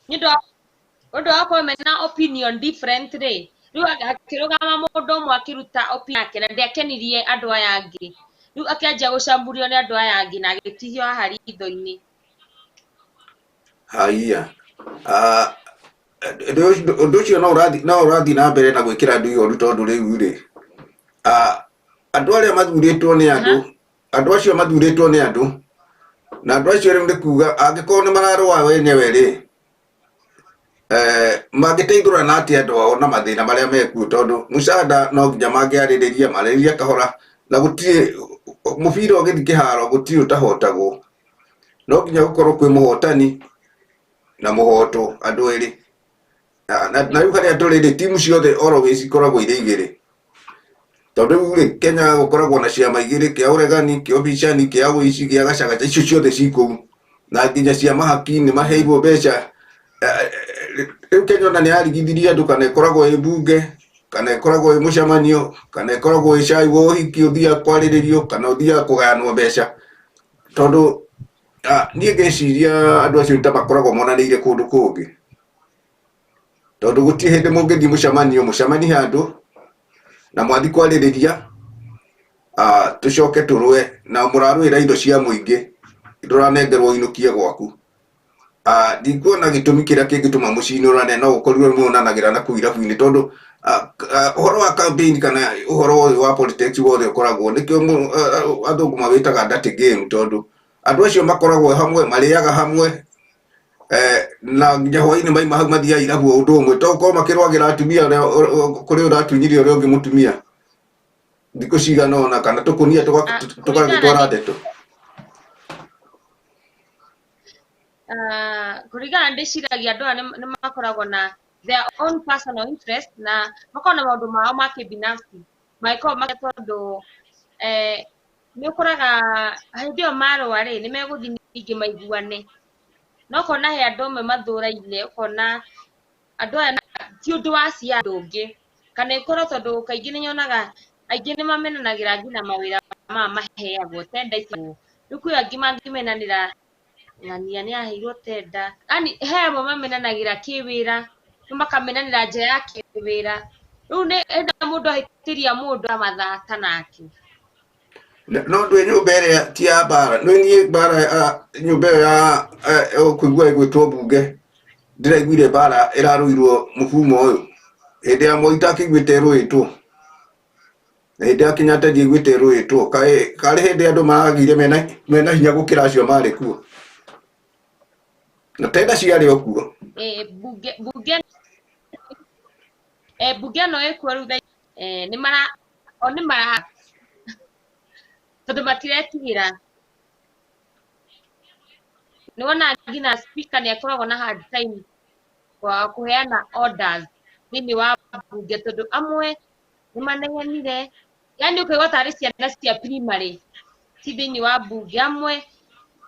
Nĩ ũndũ wa gũkorwo mena opinion different rĩ, rĩu hakĩrũgama mũndũ ũmwe akĩruta opinion yake na ndĩakenirie andũ aya angĩ, rĩu akĩanjia gũcamburio nĩ andũ aya angĩ na agĩtihio haha ritho-inĩ. Haiya. Ũndũ ũcio no ũrathiĩ na mbere na gwĩkĩra andũ ihoru, tondũ rĩu rĩ, andũ arĩa mathurĩtwo nĩ andũ, andũ acio mathurĩtwo nĩ andũ, na andũ acio rĩu nĩ kuga angĩkorwo nĩ mararũa wenyewe rĩ, mangĩteithũrana atĩa andũ ao na mathĩna marĩa mekuo? Tondũ mũcada no nginya mangĩarĩrĩria, marĩrĩrie kahora, na gũtirĩ mũbira ũgĩthiĩ kĩharo gũtirĩ ũtahotagwo, no nginya gũkorwo kwĩ mũhotani na mũhotwo, andũ erĩ. Na rĩu harĩa tũrĩ rĩ, timu ciothe always ikoragwo irĩ igĩrĩ, tondũ rĩu rĩ, Kenya gũkoragwo na ciama igĩrĩ, kĩa ũregani, kĩa ũbicani, kĩa ũici, kĩa gacagaca, icio ciothe ci kũu, na nginya cia mahaki nĩ maheirwo mbeca. Rĩu Kenya ona nĩ yarigithirie andũ, kana ĩkoragwo ĩ mbunge, kana ĩkoragwo ĩ mũcemanio, kana ĩkoragwo ĩ cai wa ũhiki ũthiaga kwarĩrĩrio, kana ũthiaga kũgayanwo mbeca, tondũ niĩ ngĩciria andũ acio ta makoragwo monanĩire kũndũ kũngĩ, tondũ gũtirĩ hĩndĩ mũngĩthiĩ mũcemanio mũcemanie handũ na mwathi kwarĩrĩria, tũcoke tũrũe na mũrarũĩra indo cia mũingĩ ndũranengerwo inũkie gwaku. Ndikuona gĩtũmi kĩrĩa kĩngĩtũma mũcinũrane, no gũkorirwo muonanagĩra na kũu irabu-inĩ, tondũ ũhoro wa campaign kana ũhoro ũyũ wa politics wothe ũkoragwo nĩkĩo athũngũ mawĩtaga dirty game, tondũ andũ acio makoragwo hamwe, marĩaga hamwe, na nginya hwainĩ maima hau mathiaga irabu o ũndũ ũmwe, to gũkorwo makĩrwagĩra atumia ũrĩa kũrĩ ũratunyire ũrĩa ũngĩ mũtumia thikũ cigana ũna, kana tũkũnia Kũringana tũgagĩtwara ndeto. Kũringana ndĩciragia andũ aya nĩ makoragwo na their own personal interest na makoragwo na maũndũ mao ma kĩbinafsi mangĩkorwo make, tondũ nĩ ũkoraga hĩndĩ ĩyo marũa rĩ, nĩ megũthiĩ ningĩ maiguane, no ũkona he andũ amwe mathũraine, ũkona andũ aya ti ũndũ wa cia andũ ũngĩ, kana ĩkorwo tondũ kaingĩ nĩ nyonaga aingĩ nĩ mamenanagĩra nginya mawĩra. maya maheagwo tenda ici. Rĩu kwĩ angĩ mangĩmenanĩra ng'ania nĩ aheirwo tenda, yani he amwe mamenanagĩra kĩwĩra, rĩu makamenanĩra nja ya kĩwĩra. Rĩu nĩ hĩndĩ ĩrĩa mũndũ ahĩtĩria mũndũ amathata nake. No ndwĩ nyũmba ĩrĩa ti ya mbara, nĩ niĩ mbara nyũmba ĩyo ya ũkũigua ĩgwĩtwo mbunge, ndĩraiguire mbara ĩrarũirwo mũbumo ũyũ hĩndĩ ya Moi itakĩiguĩte ĩrũĩtwo, na hĩndĩ ya Kenyatta ndiaiguĩte ĩrũĩtwo. Kaĩ karĩ hĩndĩ andũ maragire mena hinya gũkĩra acio marĩ kuo, na tenda ciarĩ o kuo. Bunge ĩno ĩkuo rĩu thaa nĩ mara o nĩ mara tondũ matiretigĩra. Nĩ wona nginya speaker nĩ akoragwo na hard time kwa kũheana orders thĩinĩ wa bunge, tondũ amwe nĩ manegenire, yani ũkaigua tarĩ ciana cia primary ci thĩinĩ wa bunge, amwe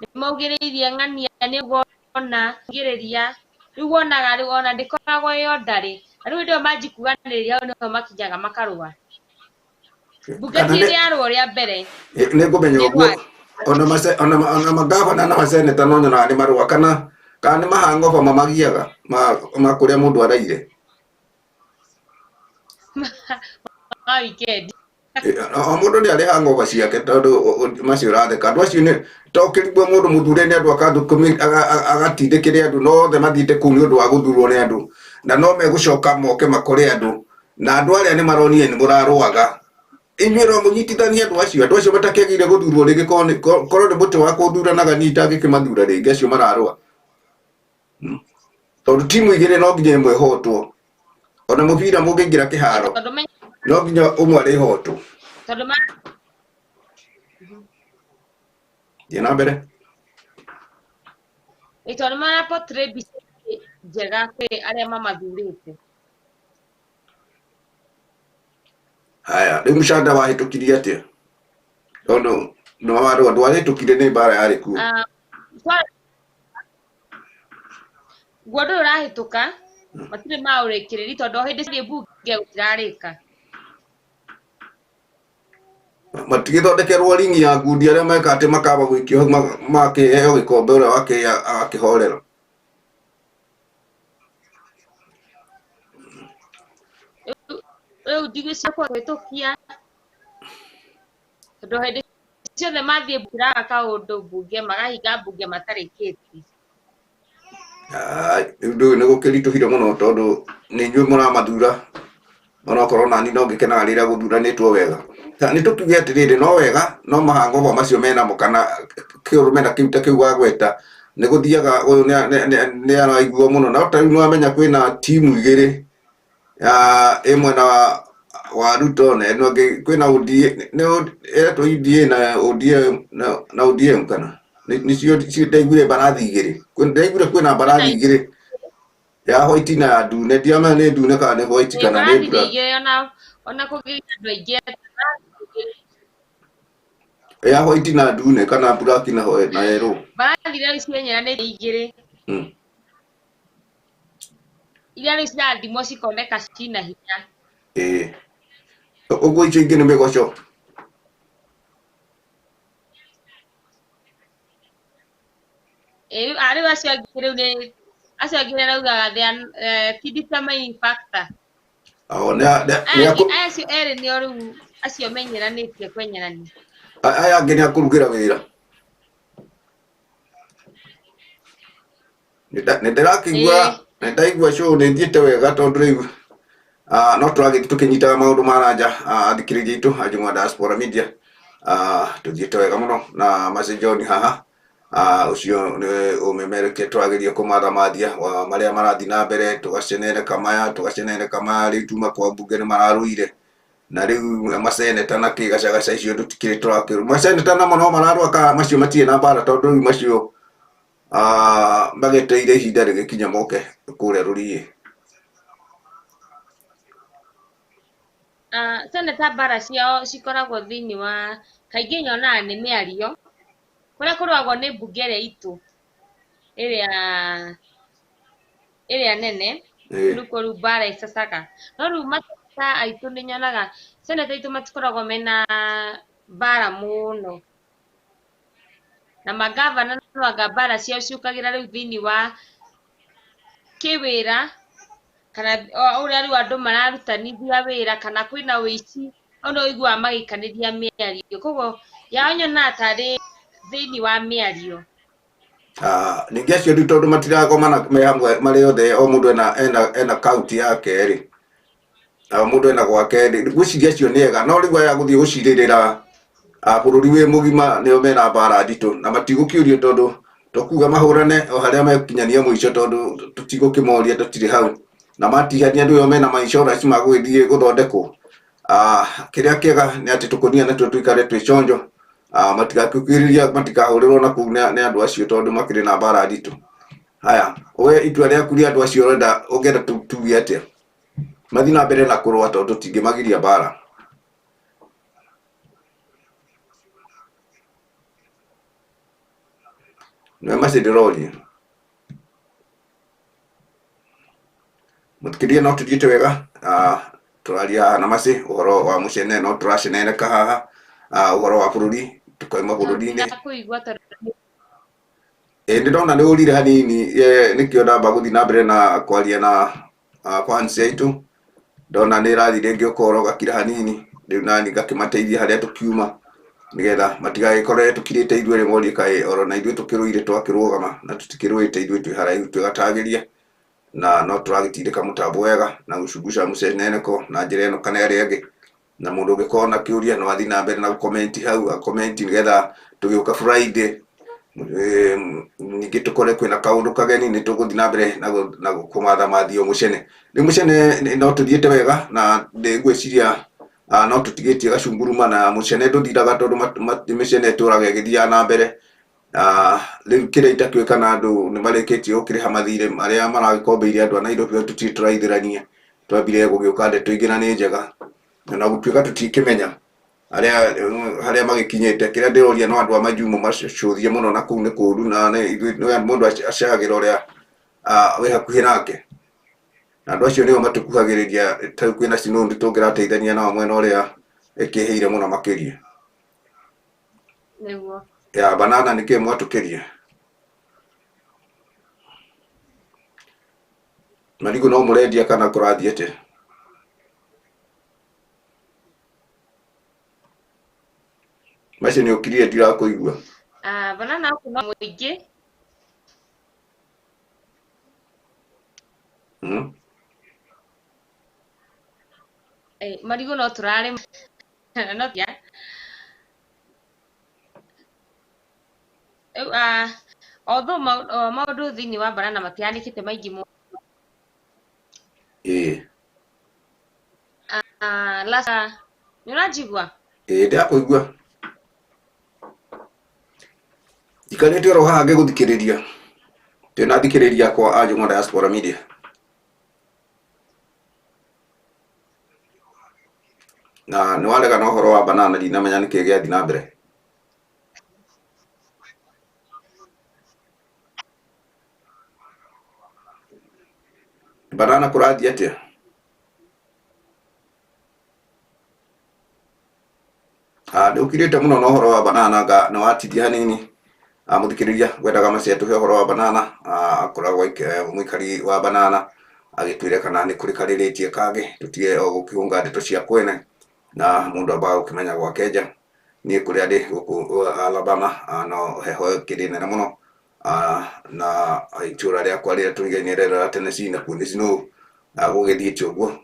nĩ maugĩrĩirie ng'ania nĩ wona ugĩrĩria, rĩu wonaga rĩu ona ndĩkoragwo ĩ orderly, na rĩu hĩndĩ ĩyo manji kuganĩrĩria hau nĩho makinyaga makarũa. Bunge Kana ti nĩ ĩrĩ yarũa rĩa mbere. Nĩ ngũmenya Nĩ ũguo rwa ona magavana na maseneta no nyonaga nĩ marũa, kana nĩ mahangoba mamagiaga ma kũrĩa mũndũ araire. Ma weekend. O mũndũ nĩ arĩ hangoba ciake, tondũ macio ũratheka andũ acio nĩ to kĩrigwo mũndũ mũthure nĩ andũ agatindĩkĩre andũ no othe mathiĩte kũu nĩ ũndũ wa gũthurwo nĩ andũ, na no megũcoka moke makore andũ, na andũ arĩa nĩ maronire nĩ mũrarũaga inyuĩ no mũnyitithanie andũ acio, andũ acio matakĩagĩrĩire gũthurwo rĩngĩ, korwo nĩ mũtĩ wa kũthuranaga niĩ itangĩkĩmathura rĩngĩ acio mararũa. Tondũ timu igĩrĩ no nginya ĩmwe ĩhotwo, ona mũbira mũngĩingĩra kĩharo Tondũ no nginya ũmwe arĩhotwo. Tondũ ma Thiĩ na mbere. Ĩ tondũ mara portray mbica njega kwĩ arĩa mamathurĩte. Haya, rĩu mũcanda wahĩtũkirie atĩa? Tondũ nĩ warũa ndwarĩtũkire nĩ mbara yarĩ kuo. Guo ndũrĩ ũrahĩtũka, matirĩ maũrĩkĩrĩri tondũ o hĩndĩ ciathiĩ bunge gũtirarĩka. Matigĩthondekerwo ringi ya ngundi arĩa meka atĩ makamba gũikio hau makĩheo gĩkombe ũrĩa wakĩrĩa agakĩhorera. Rĩu ndigwĩciria kũhĩtũkia tondũ hĩndĩ ciothe mathiĩ gũtiraga kaũndũ bunge magahinga bunge matarĩkĩtie. Ai, rĩu ndũĩ nĩ gũkĩritũhire mũno tondũ nĩ inyuĩ mũramathura, onokorwo nani no ngĩkenaga rĩrĩa gũthuranĩtwo wega. Nĩ tũkiuge atĩrĩrĩ, no wega no mahangoba macio menamo kana kĩũrũmena kĩu ta kĩu wagweta nĩ gũthiaga ũyũ nĩ araigua mũno, no ta rĩu nĩ wamenya kwĩna timu igĩrĩ ya ĩ mwena wa Ruto na ĩno ĩngĩ kwĩna ODA, nĩ ĩretwo UDA na ODM na ODM kana nĩcio ndaiguire mbarathi igĩrĩ. Ndaiguire kwĩna mbarathi igĩrĩ ya white na ya ndune, ndiramenya nĩ ndune kana nĩ white kana nĩ Mbarathi nĩ black. igĩrĩ ona kũngĩgĩa andũ aingĩ Ya white na ndune kana black na white na yellow. Mbarathi iria rĩu cienyeranĩte igĩrĩ. Iria rĩu cirathimwo cikoneka cina hinya. Ĩĩ. Ũguo icio ingĩ nĩ mĩgoco. Ĩĩ, rĩu acio angĩ rĩu nĩ acio angĩ nĩ araugaga they are ti determining factor. Ao nĩ Aya acio erĩ nĩo rĩu acio menyeranĩtie kwenyerania. Aya angĩ nĩ akũrugĩra wĩra. Nĩ ndĩrakĩigua nĩ ndaigua show nĩ ĩthiĩte wega tondũ rĩu no tũragĩthiĩ tũkĩnyitaga maũndũ ma nanja, athikĩrĩria aitũ a Njũng'wa Diaspora Media, tũthiĩte wega mũno na Mercy John haha, ũcio nĩ ũmemerekia tũrageria kũmathamathia wa marĩa marathiĩ na mbere, tũgacenereka maya tũgacenereka maya, rĩu tuma kwa mbunge nĩ mararũire na rĩu maseneta na kĩ gacagaca icio tũtikĩrĩ tũrakĩrwo maseneta namo no mararũa kana macio matirĩ na mbara tondũ rĩu macio magetereire ihinda rĩgĩkinya moke kũrĩa rũriĩ. Seneta mbara ciao cikoragwo thĩinĩ wa kaingĩ nyonaga nĩ mĩario kũrĩa kũrũagwo nĩ mbunge ĩrĩa itũ ĩrĩa nene rĩu kuo rĩu mbara ĩcacaga, no rĩu maseneta aitũ nĩ nyonaga seneta aitũ matikoragwo mena Mbara mũno. Na mangavana no anga mbara ciao ciũkagĩra rĩu thĩinĩ wa kĩwĩra kana ũrĩa rĩu andũ mararutanithia wĩra kana kwĩna ũici, hau nĩho ũiguaga magĩikanĩria mĩario. Koguo yao nyonaga tarĩ thĩinĩ wa mĩario. Ningĩ acio rĩu tondũ matiragomana me hamwe marĩ othe, o mũndũ ena kaunti yake rĩ, o mũndũ ena gwake rĩ, ngwĩciria acio nĩ ega, no rĩu aya gũthiĩ gũcirĩrĩra bũrũri wĩ mũgima nĩo mena mbara nditũ na matigũkĩũrio tondũ tũkuga mahũrane o harĩa mekinyania mũico tondũ tũtigũkĩmoria tũtirĩ hau na matihania andũ ĩyo mena ma insurance ma gũgĩthiĩ gũthondekwo. Kĩrĩa kĩega nĩ atĩ tũkũnia natuo tũikare twĩ chonjo, matigakĩkuhĩrĩria matikahũrĩrwo na kũu nĩ andũ acio tondũ makĩrĩ na mbara nditũ. Haya, we itua rĩaku rĩa andũ acio ũrenda ũngĩenda tuge atĩa? Mathiĩ na mbere na kũrũa tondũ tũtingĩmagiria mbara. Nĩwe macio ndĩroria. Mũthikĩrĩria no tũthiĩte wega, tũraria haha na Mercy ũhoro wa mũcene no tũraceneneka haha, ũhoro wa bũrũri tũkauma bũrũri-inĩ. Ndakũigua tondũ Ĩ nĩ ndona nĩ ũrire hanini, nĩkĩo ndamba gũthiĩ na mbere na kwaria na fans aitũ, ndona nĩ ĩrathiĩ rĩngĩ ũkora ũgakira hanini, rĩu nani ngakĩmateithia harĩa tũkiuma, nĩgetha matigagĩkorere tũkirĩte ithuerĩ morie kaĩ oro na ithuĩ tũkĩrũire twakĩrũgama, na tũtikĩrũĩte ithuĩ twĩ haraihu twĩgatagĩria, na no tũragĩtindĩka mũtambo wega na gũcunguca mũceneneko na njĩra ĩno kana ĩrĩa ĩngĩ. Na mũndũ ũngĩkorwo na kĩũria no athiĩ na mbere na gũcomment hau, acomment nĩgetha tũgĩũka Friday ningĩ tũkore kwĩna kaũndũ kageni nĩ tũgũthiĩ na mbere na kũmathamathio mũcene. Rĩu mũcene no tũthiĩte wega na ngwĩciria no tũtigĩtie gacunguruma na mũcene ndũthiraga tondũ mĩcene ĩtũraga ĩgĩthiaga na mbere. Rĩu kĩrĩa itakĩũĩ kana andũ nĩ marĩkĩtie gũkĩrĩha mathirĩ marĩa maragĩkombeire andũ a Nairobi tũtirĩ tũraithĩrania, twambire gũgĩũka ndeto ingĩ na nĩ njega. Na gũtuĩka tũtikĩmenya arĩa harĩa magĩkinyĩte, kĩrĩa ndĩroria no andũ a Majumo macũthie mũno na kũu nĩ kũru na mũndũ acayagĩra ũrĩa wĩ hakuhĩ nake. Na andũ acio nĩo matũkuhagĩrĩria, ta rĩu kwĩna Sinoon tũngĩrateithania nao mwena ũrĩa ĩkĩhĩire mũno makĩria. Nĩguo. Ya banana nĩkĩ mwatũkĩria? Marigũ no mũrendia kana kũrathiĩ atĩa? Macio nĩ ũkirie ndirakũigua. Banana gũkũ no mũingĩ. Marigũ no tũrarĩma no tia. Rĩu although maũndũ thĩinĩ wa banana matihanĩkĩte maingĩ mũno. Last, nĩ ũranjigua? Ĩĩ ndĩrakũigua. Njikarĩte oro haha ngĩgũthikĩrĩria. Ndĩna athikĩrĩria akwa a Njũng'wa Diaspora Media. Na nĩ warega na ũhoro wa banana ndinamenya nĩkĩ gĩathiĩ na mbere. Banana kũrathiĩ atĩa? Nĩ ũkirĩte mũno na ũhoro wa banana nga nĩ watithia hanini. Mũthikĩrĩria ngwendaga Mercy atũhe ũhoro wa banana, akoragwo mũikari wa banana agĩtwĩre kana nĩ kũrĩ karĩrĩtie kangĩ tũtige o gũkĩhũnga ndeto cia kwene na mũndũ ambaga gũkĩmenya gwake nja. Niĩ kũrĩa ndĩ gũkũ Alabama no heho ĩkĩrĩ nene mũno, na itũra rĩakwa rĩrĩa tũrigainie rĩrĩa rĩa Tennessee nakuo nĩ snow, gũgĩthiĩte ũguo,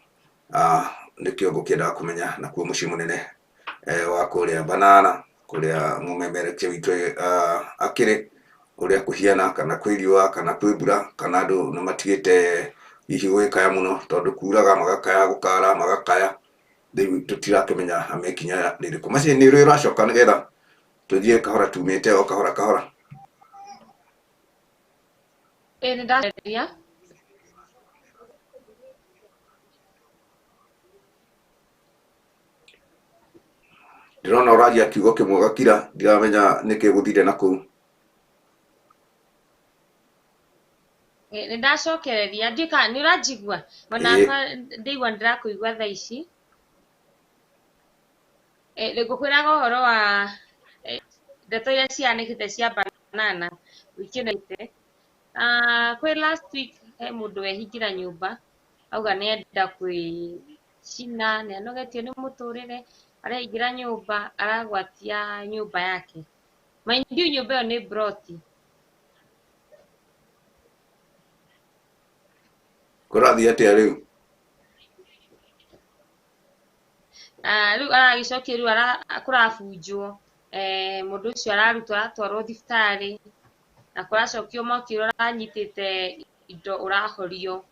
nĩkĩo ngũkĩendaga kũmenya nakuo mũciĩ mũnene wa kũrĩa banana kũrĩa mũmemerekia witũ akĩrĩ ũrĩa kũhiana kana kwĩ riũa kana kwĩ mbura kana andũ nĩ matigĩte hihi gũgĩkaya mũno tondũ kuraga magakaya gũkara magakaya rĩu tũtirakĩmenya mekinya rĩrĩkũ. Macio nĩ ũrĩ ũracoka nĩgetha tũthiĩ kahora tumĩte o kahora kahora. Ĩĩ nĩ ndaceria. Ndĩrona ũraria kiugo kĩmwe ũgakira, ndiramenya nĩkĩ gũthire na kũu. Nĩ ndacokereria, ndiũĩ kana nĩ ũranjigua? Ona ndĩigua nĩ ndĩrakũigua thaa ici. Ngũkwĩraga ũhoro wa ndeto iria cihanĩkĩte cia banana wiki ĩno ĩte. Kwĩ last week he mũndũ wehingĩra nyũmba auga nĩenda kwĩcina, nĩanogetio nĩ mũtũrĩre, areingĩra nyũmba aragwatia nyũmba yake. Mind you nyũmba ĩyo nĩ mburoti. Kũrathiĩ atĩa rĩu? Rĩu aragĩcokia rĩu kũrabunjwo, mũndũ ũcio ararutwo aratwarwo thibitarĩ na kũracokio mwaki ũrĩa ũranyitĩte indo ũrahorio.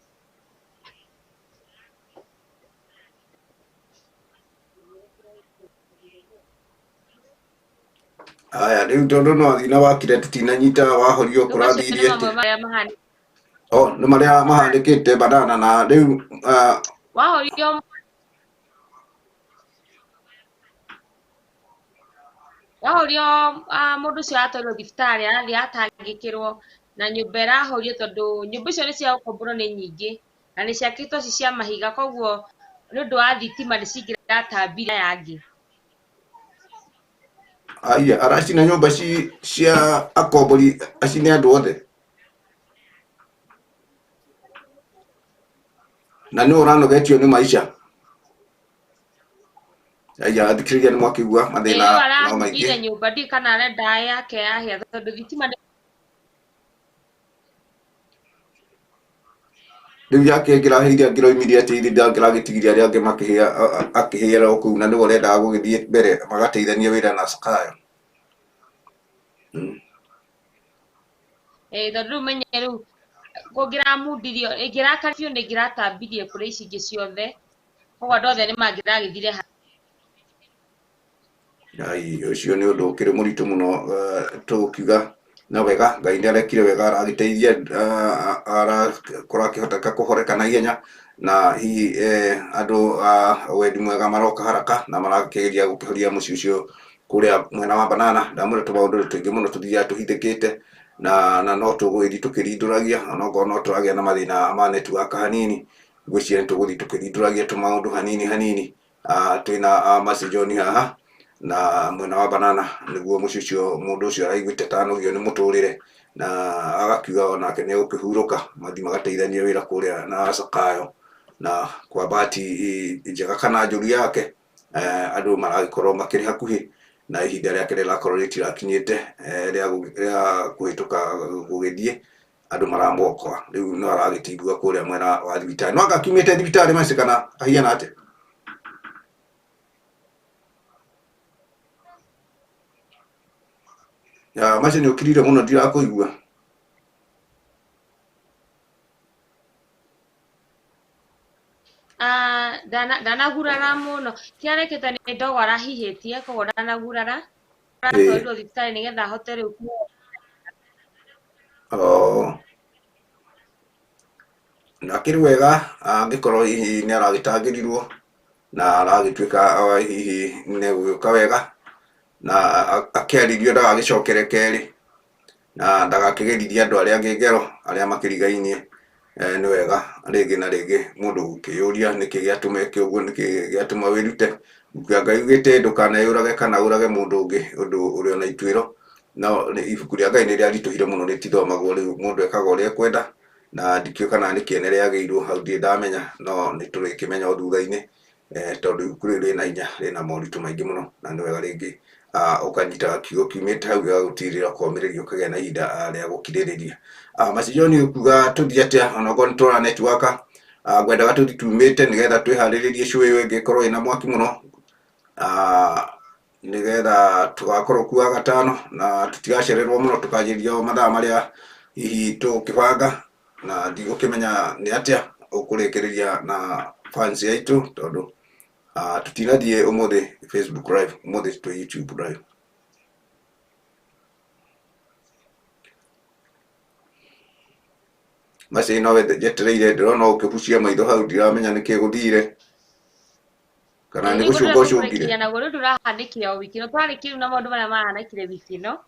Aya rĩu tondũ no athiĩ na wakire tũtinanyita wahorio Rĩu macio nĩ kũrathirie mamwe atĩa? marĩa mahanĩkĩte. Oh, nĩ marĩa mahandĩkĩte banana na rĩu Wahorio wahorio mũndũ ũcio aratwarirwo thibitarĩ arathiĩ atangĩkĩrwo na nyũmba ĩrahorio tondũ nyũmba icio nĩ cia gũkomborwo nĩ nyingĩ na nĩ ciakĩtwo ci cia mahiga koguo nĩ ũndũ wa thitima nĩ cingĩratambire aya angĩ. Aya aracina nyũmba cia akombori acine andũ othe na nĩ ũranogetio nĩ maica. Aya athikĩrĩria nĩ mwakĩigua Ĩĩ mathĩna rĩu no arahingĩire maingĩ. nyũmba ndiũĩ kana arenda yake yahĩa tondũ thitima nĩ Rĩu yake ĩngĩrahĩire angĩroimirie atĩ ithe ndangĩragĩtigirie arĩa angĩ makĩhĩa akĩhĩra o kũu na nĩwe ũrendaga gũgĩthiĩ mbere magateithania wĩra na Zakayo. Ĩĩ tondũ rĩu menye rĩu kũngĩramundirio ĩngĩrakara biũ nĩ ĩngĩratambirie kũrĩ ici ingĩ ciothe koguo andũ othe nĩ mangĩragĩthire Ai, ũcio nĩ ũndũ ũkĩrĩ mũritũ mũno tũkiuga na wega Ngai nĩ arekire wega aragĩteithia arakorwo akĩhoteka kũhoreka na ihenya na hihi andũ a wendi mwega maroka haraka na marakĩgeria gũkĩhoria mũciĩ ũcio kũrĩa mwena wa banana. Ndamwĩra tũmaũndũ tũingĩ mũno tũthiaga tũhithĩkĩte na no tũgũgĩthiĩ tũkĩrindũragia onokorwo no tũragĩa na mathĩna ma network hanini, ngwĩciria nĩ tũgũthiĩ tũkĩrindũragia tũmaũndũ hanini hanini. Twĩna Mercy John haha na mwena wa banana nĩguo mũciĩ ũcio mũndũ ũcio araiguĩte ta anogio nĩ mũtũrĩre na agakiuga onake nĩ egũkĩhurũka mathiĩ magateithanie wĩra kũrĩa na Zakayo na kwa bahati njega kana njũru yake andũ maragĩkorwo makĩrĩ hakuhĩ na ihinda rĩake rĩrakorwo rĩtirakinyĩte rĩa kũhĩtũka gũgĩthiĩ andũ maramuokoa rĩu no aragĩtigua kũrĩa mwena wa thibitarĩ no anga akiumĩte thibitarĩ Mercy kana ahiana atĩa? Mercy nĩ ũkirire mũno ndirakũigua. Ndanagurara mũno kĩrĩa arekĩte nĩ ndogo arahihĩtie koguo ndanagurara aratwarirwo thibitarĩ nĩgetha ahote rĩu Oh. Na akĩrĩ wega angĩkorwo hihi nĩ aragĩtangĩrirwo na aragĩtuĩka hihi nĩ egũgĩũka wega na akĩarĩrio ndagagĩcokere kerĩ na ndagakĩgerithie andũ arĩa angĩ ngero arĩa makĩrigainie. Nĩ wega rĩngĩ na rĩngĩ mũndũ gũkĩyũria nĩkĩ gĩatũma eke ũguo, nĩkĩ gĩatũma wĩrute. Ibuku rĩa Ngai yugĩte ndũkaneyũrage kana ũrage mũndũ ũngĩ ũndũ ũrĩ ona ituĩro, no ibuku rĩa Ngai nĩ rĩaritũhire mũno rĩtithomagwo rĩu mũndũ ekaga ũrĩa ekwenda na ndikĩũĩ kana nĩ kĩene rĩagĩirwo hau ndirĩ ndamenya no nĩ tũrĩkĩmenya o thutha-inĩ tondũ ibuku rĩu rĩna hinya rĩna moritũ maingĩ mũno na nĩ wega rĩngĩ ũkanyita kiugo kiumĩte hau gĩgagũtirĩra ũkomĩrĩria ũkagĩa na ihinda rĩa gũkirĩrĩria. Mercy John ũkuga tũthiĩ atĩa onokorwo nĩ tũrona network ngwendaga tũthiĩ tumĩte nĩgetha twĩharĩrĩrie show ĩyo ĩngĩkorwo ĩna mwaki mũno nĩgetha tũgakorwo kuo gatano na tũtigacererwo mũno tũkanjĩrĩria o mathaa marĩa hihi tũgũkĩbanga na ndigũkĩmenya nĩ atĩa ũkũrĩkĩrĩria na fans aitũ tondũ tũtinathiĩ ũmũthĩ Facebook live, ũmũthĩ twĩ YouTube live. Mercy nowe njetereire ndĩrona ũkĩbucia maitho hau ndiramenya nĩkĩ gũthire kana nĩ nĩguo gũcũnga ndĩrenda ũcũngire. kũrĩkĩria naguo rĩu ndũrahanĩkire o wiki ĩno twarĩkia rĩu na maũndũ marĩa mahanĩkire wiki ĩno.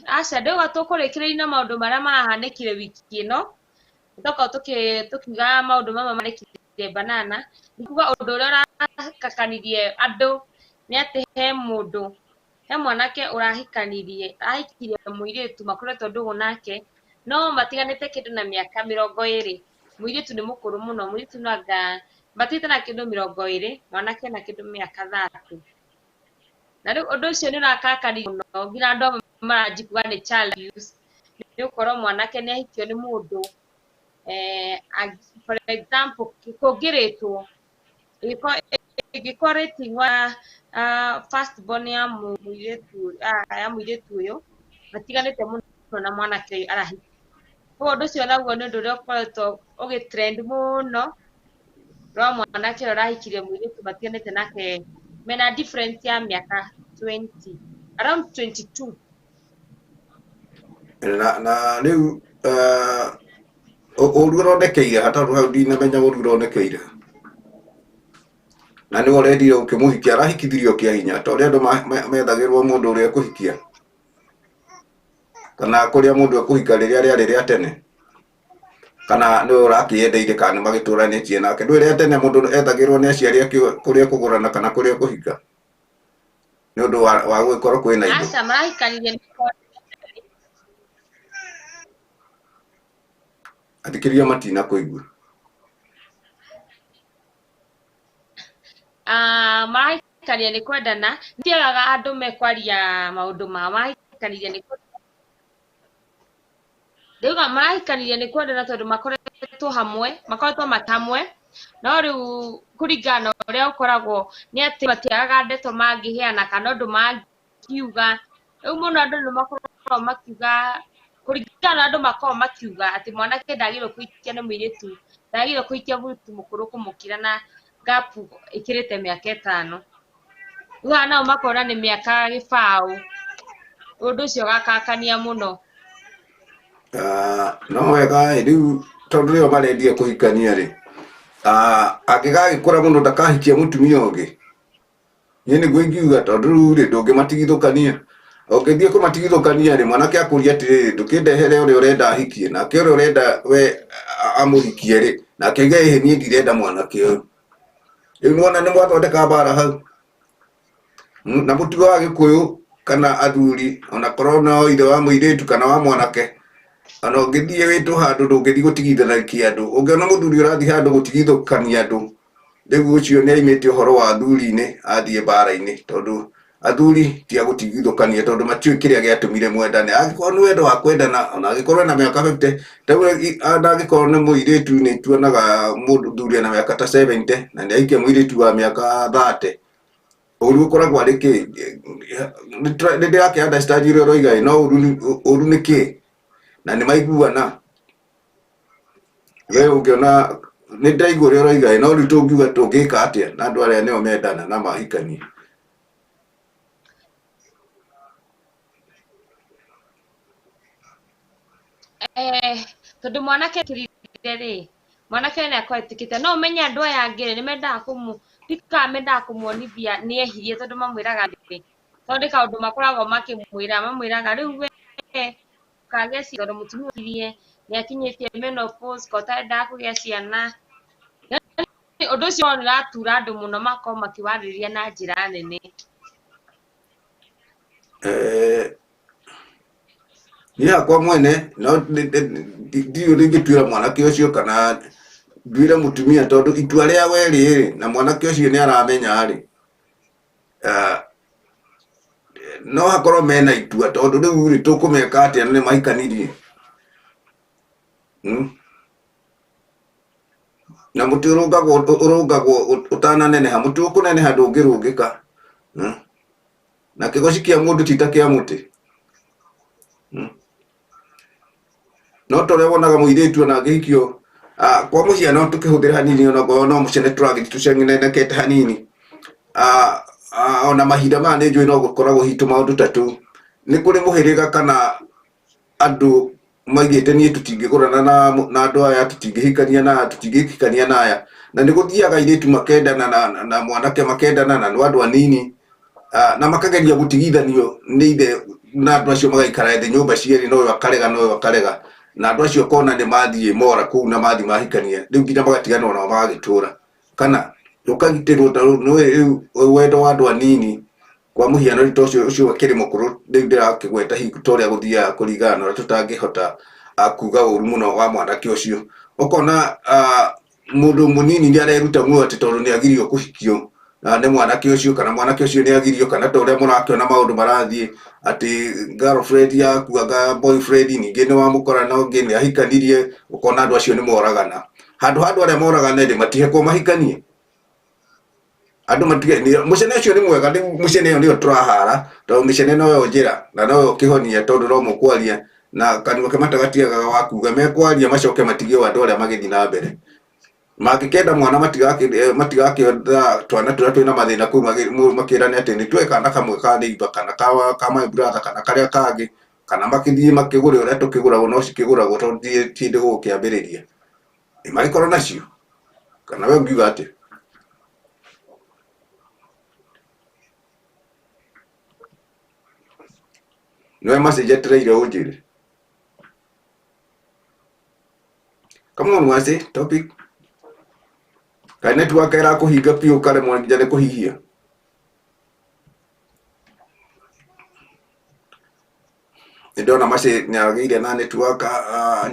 Aca ndĩrauga tũkũrĩkĩrĩria na maũndũ marĩa marahanĩkire wiki ĩno tũkorwo tũkiuga maũndũ mamwe mahanĩkire Banana. Nĩ kuga ũndũ ũrĩa ũrakakanirie andũ nĩ atĩ he mũndũ, he mwanake ũrahikanirie, ahikirie mũirĩtu makoretwo ndũgũ nake, no matiganĩte kĩndũ na mĩaka 20. Mũirĩtu nĩ mũkũrũ mũno, mũirĩtu no anga matigĩte na kĩndũ 20, mwanake na kĩndũ mĩaka 30. Na rĩu ũndũ ũcio nĩ ũrakakania mũno, nginya andũ amwe maranjia kuga nĩ child abuse, nĩ gũkorwo mwanake nĩ ahikio nĩ mũndũ, for example kũngĩrĩtwo, ĩngĩkorwo rating wa first born ya mũirĩtu, ya mũirĩtu ũyũ, matiganĩte mũno na mwanake ũyũ arahikio. Koguo ũndũ ũcio naguo nĩ ũndũ ũrĩa ũkoretwo ũgĩ trend mũno, rwa mwanake ũrĩa ũrahikirie mũirĩtu matiganĩte nake mena difference ya mĩaka 20, around 22. Na rĩu ũru ũronekeire ha, tondũ hau ndinamenya ũru ũronekeire. Na nĩwe ũrendire ũkĩmũhikia, arahikithirio kĩa hinya ta ũrĩa andũ methagĩrwo mũndũ ũrĩa ekũhikia, kana kũrĩa mũndũ ekũhika rĩrĩa rĩarĩ rĩa tene, kana nĩwe ũrakĩendeire, kana nĩ magĩtũranĩtie nake. Ndũĩ rĩa tene mũndũ ethagĩrwo nĩ aciari ake kũrĩa ekũgũrana kana kũrĩa ekũhika, nĩ ũndũ wa gũgĩkorwo kwĩna indo. Aca, marahikanirie nĩ Athikĩrĩria matina kũigua. Marahikanirie nĩ kwendana, ndiagaga andũ mekwaria maũndũ mao, marahikanirie nĩ ndauga marahikanirie nĩ kwendana tondũ makoretwo hamwe, makoretwo mata hamwe, no rĩu kũringana na ũrĩa ũkoragwo nĩ atĩ matiagaga ndeto mangĩheana kana ũndũ mangiuga. Rĩu mũno andũ nĩ makoragwo makiuga, kũringana na andũ makoragwo makiuga atĩ mwanake ndagĩrĩirwo kũhikia nĩ mũirĩtu, ndagĩrĩirwo kũhikia mũirĩtu mũkũrũ kũmũkĩra na gap ĩkĩrĩte mĩaka 5. Rĩu haha nao makona nĩ mĩaka gĩbaũ, ũndũ ũcio ũgakakania mũno. No wega ĩ, rĩu tondũ rĩo marendire kũhikania rĩ, angĩgagĩkũra mũno ndakahikie mũtumia ũngĩ. Niĩ nĩguo ingiuga, tondũ rĩu rĩ ndũngĩmatigithũkania. Ũngĩthiĩ kũmatigithũkania rĩ, mwanake akũria atĩrĩrĩ, ndũkĩndehere ũrĩa ũrenda ahikie, nake ũrĩa ũrenda we amũhikie rĩ, nake auge ĩhĩ niĩ ndirenda mwanake ũyũ. Rĩu nĩwona nĩ mwathondeka mbara hau. Na mũtugo wa Gĩkũyũ kana athuri, ona korwo no ithe wa mũirĩtu kana wa mwanake, ona ũngĩthiĩ wĩtwo handũ ndũngĩthiĩ gũtigithũkania andũ. Ũngĩona mũthuri ũrathiĩ handũ gũtigithũkania andũ, rĩu ũcio nĩ aimĩte ũhoro wa athuri-inĩ athiĩ mbara-inĩ, tondũ athuri ti a gũtigithũkania, tondũ matiũĩ kĩrĩa gĩatũmire mwendane. Angĩkorwo nĩ wendo wa kwendana, ona angĩkorwo ena mĩaka 50, ta rĩu ona angĩkorwo nĩ mũirĩtu, nĩ tuonaga mũthuri ena mĩaka ta 70 na nĩ ahikia mũirĩtu wa mĩaka 30. Ũru ũkoragwo arĩ kĩ? Nĩ ndĩrakĩ understand ũrĩa ũroiga ĩ, no ũru nĩ kĩ? Na nĩ maiguana. We ũngĩona nĩ ndĩraigua ũrĩa ũroiga ĩ, no rĩu tũngiuga tũngĩka atĩa na andũ arĩa nĩo mendana na mahikania? Tondũ mwanake kĩrire rĩ, mwanake nĩ akorwo etĩkĩte, no ũmenye andũ aya angĩ rĩ, nĩ mendaga kũmũ, ndikaga mendaga kũmuonithia nĩ ehirie, tondũ mamwĩraga atĩ, tondũ nĩ kaũndũ makoragwo makĩmwĩra, mamwĩraga rĩu we ndũkagĩe ciana, tondũ mũtumia ũkirie nĩ akinyĩtie menopause, ko ũtarendaga kũgĩa ciana. Yaani ũndũ ũcio nĩ ũratura andũ mũno, makorwo makĩwarĩrĩria na njĩra nene. Niĩ hakwa mwene no ndiũĩ ingĩtuĩra mwanake ũcio kana nduĩre mũtumia, tondũ itua rĩa we rĩrĩ na mwanake ũcio nĩ aramenya rĩ, no hakorwo mena itua, tondũ rĩu rĩ tũkũmeka atĩa na nĩ mahikanirie? Na mũtĩ ũrũngagwo ũtananeneha, mũtĩ ũkũneneha ndũngĩrũngĩka. Na kĩgoci kĩa mũndũ ti ta kĩa mũtĩ. No ta ũrĩa wonaga mũirĩtu ona angĩhikio, kwa mũhiano tũkĩhũthĩra hanini, ona okorwo no mũcene tũragĩthiĩ tũcenenekete hanini, ona mahinda maya nĩ njũĩ no gũkoragwo hihi tũmaũndũ ta tũu. Nĩ kũrĩ mũhĩrĩga kana andũ maigĩte niĩ tũtingĩgũrana na andũ aya, tũtingĩhikania na aya, tũtingĩhikania na aya. Na nĩ gũthiaga airĩtu makendana na mwanake makendana na nĩ andũ anini, na makageria gũtigithanio nĩ ithe na andũ acio magaikara thĩ nyũmba cierĩ, na ũyũ akarega na ũyũ akarega. Na andũ acio ũkona nĩ mathiĩ mora kũu na mathiĩ mahikania, rĩu nginya magatiganwo nao magagĩtũra. Kana ũkagitĩrwo ta rĩu nĩũĩ rĩu wendo wa andũ anini kwa mũhiano rĩu ta ũcio ũcio akĩrĩ mũkũrũ rĩu ndĩrakĩgweta hihi ta ũrĩa gũthiaga kũringana na ũrĩa tũtangĩhota kuga ũru mũno wa mwanake ũcio. Ũkona mũndũ mũnini nĩ areruta muoyo atĩ tondũ nĩ agirio kũhikio nĩ mwanake ũcio kana mwanake ũcio nĩ agirio kana ta ũrĩa mũrakĩona maũndũ marathiĩ atĩ girlfriend yaku anga boyfriend ningĩ nĩ wamũkora na ũngĩ nĩ ahikanirie, ũkona andũ acio nĩ moragana. Handũ ha andũ arĩa moragane rĩ, matihekwo mahikanie. Andũ matige mũcene ũcio nĩ mwega, rĩu mũcene ĩyo nĩyo tũrahara tondũ mĩcene noyo njĩra na noyo kĩhonia tondũ no mũkwaria na kanua ke matagatiagaga wa kuga, mekwaria macoke matige o andũ arĩa magĩthiĩ na mbere. Mangĩkenda mwana matigakĩetha twana tũrĩa twĩna mathĩna kũu makĩrane atĩ nĩ tuoe kana kamwe ka neighbor kana ka my brother kana karĩa kangĩ, kana makĩthiĩ makĩgũre ũrĩa tũkĩgũragwo no cikĩgũragwo tondũ ti hĩndĩ gũgũkĩambĩrĩria. Magĩkorwo nacio kana we ũngiuga atĩa? Nĩwe message etereire ũnjĩre. Come on Wasi, topic. Kaĩ network ĩrakũhinga biũ ũkaremwo nginya nĩ kũhihia. Nĩ ndona Mercy nĩ agĩire na network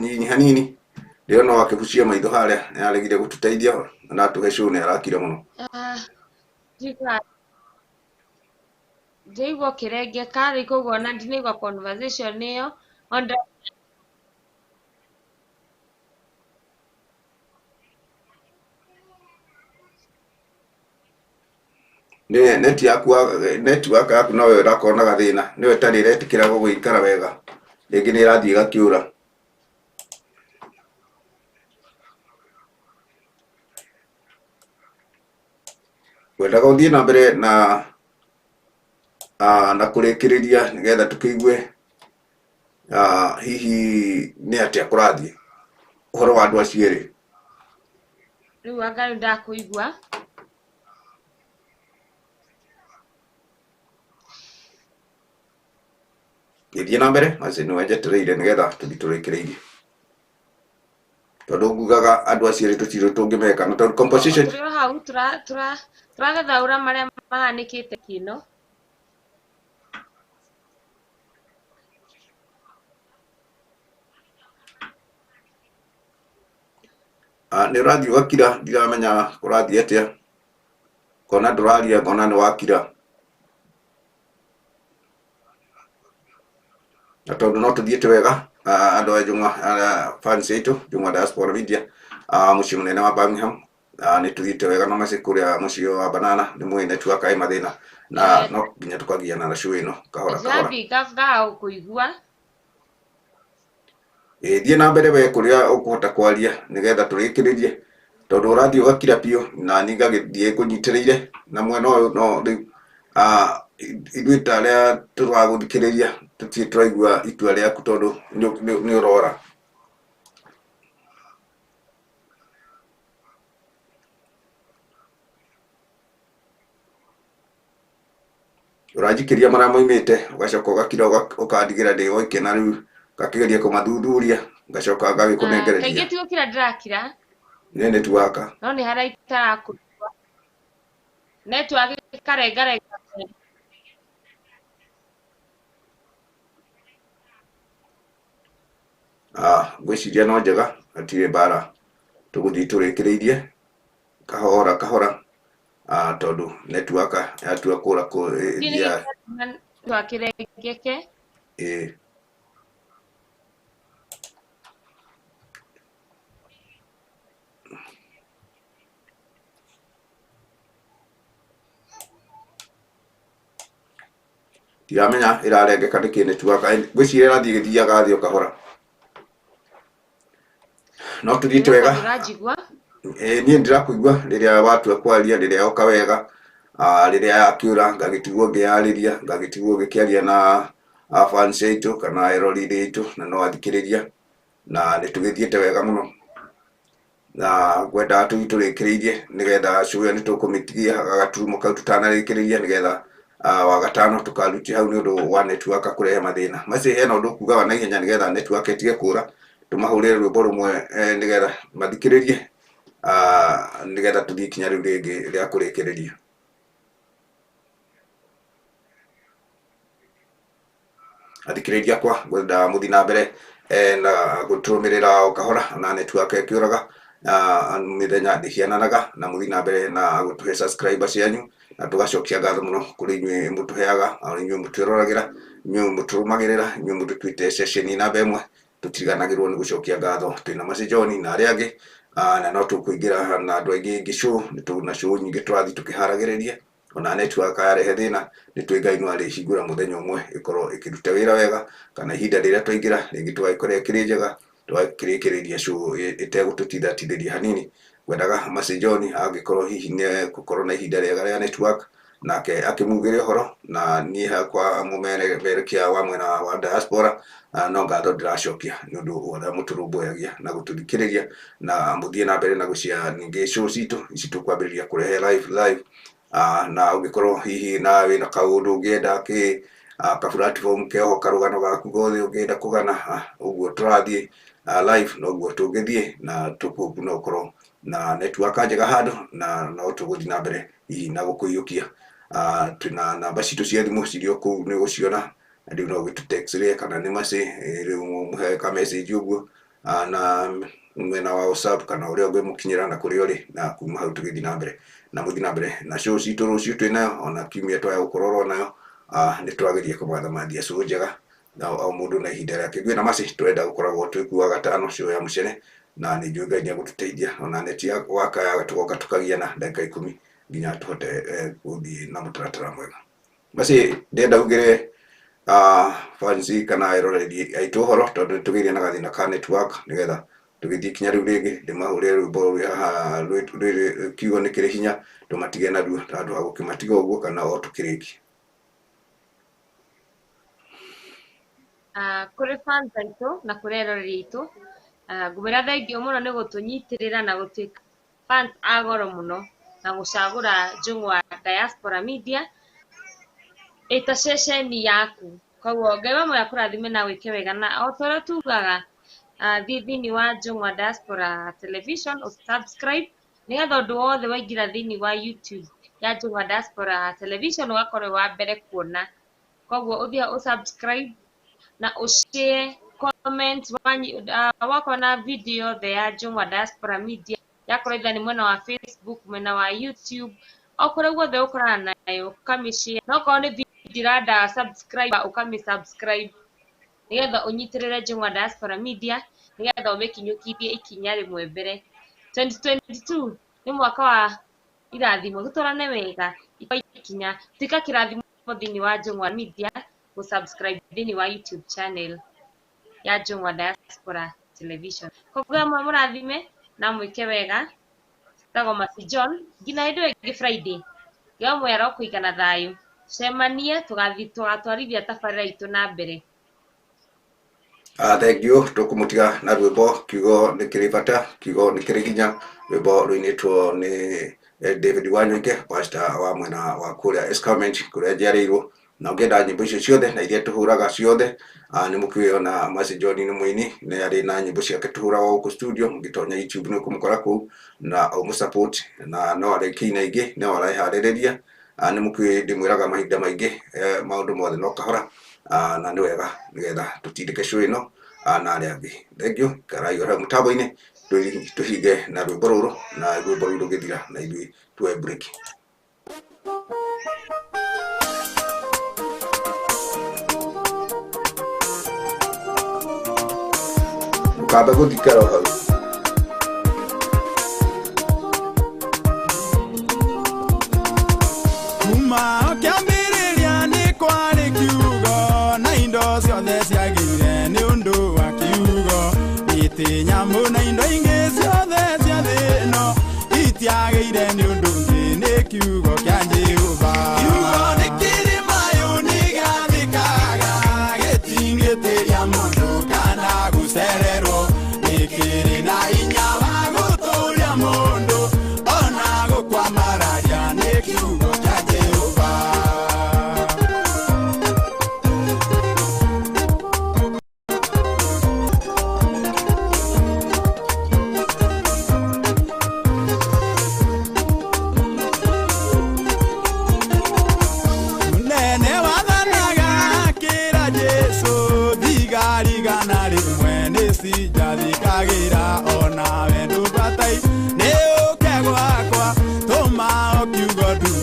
nini hanini. Ndĩrona no akĩbucia maitho harĩa nĩ aregire gũtũteithia na atũhe show nĩ arakira mũno. Ndĩraigua ũkĩrengeka rĩu koguo ona ndinaigua conversation ĩyo. Nĩ net yaku network yaku noyo ĩrakorwo na gathĩna, nĩyo ĩtarĩ ĩretĩkĩra gũgĩikara wega, rĩngĩ nĩ ĩrathiĩ ĩgakĩũra. Ngwendaga ũthiĩ na mbere na na kũrĩkĩrĩria nĩgetha tũkĩigue hihi nĩ atĩa kũrathiĩ ũhoro wa andũ acio erĩ. Rĩu anga rĩu ndakũigua. Gĩthiĩ na mbere Mercy nĩwe njetereire nĩgetha tũthiĩ tũrĩkĩrĩirie. Tondũ ngugaga andũ acio erĩ tũtirĩ tũngĩmeka na tondũ composition Tũrĩ o hau tũrathathaũra marĩa mahanĩkĩte kĩno. Nĩ ũrathiĩ ũgakira, ndiramenya kũrathiĩ atĩa. Ngona ndũraria, ngona nĩ wakira. Na tondũ no tũthiĩte wega andũ a Njũng'wa fans aitũ Njũng'wa Diaspora Media mũciĩ mũnene wa Birmingham nĩ tũthiĩte wega na Mercy kũrĩa mũciĩ wa Banana nĩ mũĩ network ĩ mathĩna na no nginya tũkagiana na show ĩno kahora kahora. Ndĩrathiĩ ngaga gũkũigua. Thiĩ na mbere we kũrĩa ũkũhota kwaria nĩgetha tũrĩkĩrĩrie tondũ ũrathiĩ ũgakira biũ na niĩ ngagĩthiĩ ngũnyitĩrĩire na mwena ũyũ no rĩu ithuĩ ta arĩa tũragũthikĩrĩria tũtirĩ tũraigua itua rĩaku tondũ nĩ ũrora. Ũranjikĩria marĩa moimĩte ũgacoka ũgakira ũkandigĩra ndĩ woike na rĩu ngakĩgeria kũmathuthuria ngacoka ngagĩkũnengereria. Kaingĩ ti gũkira ndĩrakira. Nĩ network. No nĩ harĩa itarakũigua. Network ĩkarengarenga. Ngwĩciria no njega hatirĩ mbara tũgũthiĩ tũrĩkĩrĩirie kahora kahora tondũ network yatua kũra ĩthiaga. Network ĩrengeke. Ĩĩ. Ndiramenya ĩrarengeka nĩkĩ network, ngwĩciria ĩrathiĩ ĩgĩthiaga thĩ o kahora. No tũthiĩte wega. Ndũranjigua? Niĩ ndĩrakũigua rĩrĩa watua kwaria, rĩrĩa yoka wega, rĩrĩa yakĩũra ngagĩtigwo ngĩyarĩria, ngagĩtigwo ngĩkĩaria na fans aitũ kana eroreri aitũ na no athikĩrĩria na nĩ tũgĩthiĩte wega mũno. Na ngwendaga tũthiĩ tũrĩkĩrĩirie nĩgetha show ĩyo nĩ tũkũmĩtigia gaturumo kau tũtanarĩkĩrĩria nĩgetha wagatano tũkarutia hau nĩ ũndũ wa network kũrehe mathĩna. Mercy hena ũndũ ũkugaga na ihenya nĩgetha network ĩtige kũra Tũmahũrĩre rwĩmbo rũmwe nĩgetha mathikĩrĩrie, nĩgetha tũthiĩ ikinya rĩu rĩngĩ rĩa kũrĩkĩrĩria. Athikĩrĩria akwa, ngwenda mũthiĩ na mbere na gũtũrũmĩrĩra o kahora na network ĩkĩũraga, mĩthenya ndĩhiananaga, na mũthiĩ na mbere na gũtũhe subscriber cianyu, na tũgacokia ngatho mũno kũrĩ inyuĩ mũtũheaga, o inyuĩ mũtwĩroragĩra, inyuĩ mũtũrũmagĩrĩra, inyuĩ mũtũtuĩte ceceni namba ĩmwe. Tũtiriganagĩrwo nĩ gũcokia ngatho. Twĩna Mercy John na arĩa angĩ, na no tũkũingĩra na andũ aingĩ ingĩ show, nĩ na show nyingĩ tũrathiĩ tũkĩharagĩrĩria. Ona network yarehe thĩna, nĩ tũĩ Ngai no arĩhingũra mũthenya ũmwe ĩkorwo ĩkĩruta wĩra wega, kana ihinda rĩrĩa twaingĩra rĩngĩ tũgagĩkorwo ĩkĩrĩ njega, tũgakĩrĩkĩrĩria show ĩtegũtũtindatindĩria hanini. Ngwendaga Mercy John angĩkorwo hihi nĩ egũkorwo na ihinda rĩega rĩa network, nake akĩmugĩre ũhoro, na niĩ hakwa mũmerekia wa mwena wa diaspora, no ngatho ndĩracokia nĩ ũndũ wa ũrĩa mũtũrũmbũyagia na gũtũthikĩrĩria, na mũthiĩ na mbere na gũcia ningĩ show citũ ici tũkwambĩrĩria kũrehe live live. Na ũngĩkorwo hihi na wĩna kaũndũ ũngĩenda kĩ ka platform keho karũgano gaku gothe ũngĩenda kũgana, ũguo tũrathiĩ live noguo tũngĩthiĩ, na tũkũ no ũkorwo na network njega handũ, na no tũgũthiĩ na mbere hihi na gũkũiyũkia. Twĩna namba citũ cia thimũ cirĩ o kũu nĩ ũgũciona, rĩu no ũgĩtũ-text kana nĩ Mercy, rĩu mũhe ka message ũguo, na mwena wa WhatsApp kana ũrĩa ũngĩmũkinyĩra na kũrĩa ũrĩ, na kuma hau tũgĩthiĩ na mbere na mũthiĩ na mbere na show citũ. Rũciũ twĩnayo, ona kiumia twaya gũkorwo nayo, nĩ tũrageria kũmathamathia show njega na o mũndũ na ihinda rĩake. Gwĩna Mercy tũrenda gũkoragwo twĩ kuwa gatano show ya mũcene, na nĩ njũĩ Ngai nĩ egũtũteithia, ona neti ya waka yaga tũgoka tũkagiana ndagĩka 10 nginya tũhote gũthiĩ na mũtaratara mwega. Mercy, ndĩrenda ugĩre fans kana eroreri aitũ ũhoro, tondũ nĩ tũgĩire na gathĩna ka network, nĩgetha tũgĩthiĩ ikinya rĩu rĩngĩ ndĩmahũrĩre rwĩmbo rwĩ haha kiugo nĩ kĩrĩ hinya, tũmatige naruo handũ ha gũkĩmatiga ũguo kana o tũkĩrĩkie. Kũrĩ fans aitũ na kũrĩ eroreri aitũ, ngũmwĩra thengiũ mũno nĩ gũtũnyitĩrĩra na gũtuĩka fans a goro mũno na gũcagũra Njũng'wa Diaspora Media ĩta ceceni yaku. Koguo Ngai wa muoyo akũrathime na wĩke wega, na o ta ũrĩa tugaga, thiĩ thĩinĩ wa Njũng'wa Diaspora Television subscribe, nĩgetha ũndũ wothe waingĩra thĩinĩ wa YouTube ya Njũng'wa Diaspora Television ũgakorwo wĩ wa mbere kuona. Koguo ũthiĩ ũsubscribe na ũshare, comment, wakorwo na video yothe ya Njũng'wa Diaspora Media, yakorwo either nĩ mwena wa Facebook, mwena wa YouTube, o kũrĩa guothe ũkorana nayo ũkamĩshare, no okorwo nĩ video ĩranda subscribe ũkamĩ subscribe, nĩgetha ũnyitĩrĩre Njũng'wa Diaspora Media, nĩgetha ũmĩkinyũkithie ikinya rĩmwe mbere. 2022 nĩ mwaka wa irathimo, tũtwarane wega ikinya, tuĩka kĩrathimo thĩinĩ wa Njũng'wa Media, gũ-subscribe thĩinĩ wa YouTube channel ya Njũng'wa Diaspora Television. Koguo amwe mũrathime na mwĩke wega. Tagwo Mercy John nginya hĩndĩ ĩyo ĩngĩ Friday. Ngai amwe arokũigana thayũ, tũcemanie tũgathiĩ tũgatwarithia tabarĩra itũ na mbere. Thank you. Tũkũmũtiga na rwĩmbo kiugo nĩ kĩrĩ bata, kiugo nĩ kĩrĩ hinya, rwĩmbo rũinĩtwo nĩ David Wanyoike, pastor wa mwena wa kũrĩa Escarpment kũrĩa njiarĩirwo. Na ũngĩenda nyĩmbo icio ciothe na iria tũhũraga ciothe, nĩ mũkĩũĩ ona Mercy John nĩ mũini, nĩ arĩ na nyĩmbo ciake tũhũraga gũkũ studio. Mũngĩtonya YouTube nĩ ũkũmũkora kũu na ũmũ-support, na no arĩkĩina ingĩ, no areharĩrĩria. Nĩ mũkĩũĩ ndĩmwĩraga mahinda maingĩ, maũndũ mothe no kahora, na nĩ wega nĩgetha tũtindĩke show ĩno na arĩa angĩ. Thank you. Ikarai o hau mũtambo-inĩ, tũhinge na rwĩmbo rũrũ, na rwĩmbo rũu rũgĩthira na ithuĩ tuoe break. Ndũkambe gũthikara o hau. Kuma kĩambĩrĩria nĩ kwarĩ kiugo, na indo ciothe ciagĩire nĩ ũndũ wa kiugo. Mĩtĩ, nyamũ na indo ingĩ ciothe cia thĩ ĩno itiagĩire nĩ ũndũ ũngĩ, nĩ kiugo kĩa Jehova. Kiugo nĩ kĩrĩ mayũ, nĩ gĩathĩkaga, gĩtingĩtĩria mũndũ kana gũcererwo, nĩ kĩrĩ na hinya wa gũtũũria mũndũ ona gũkwamararia, nĩ kiugo kĩa Jehova. ici njathikagĩra onawe.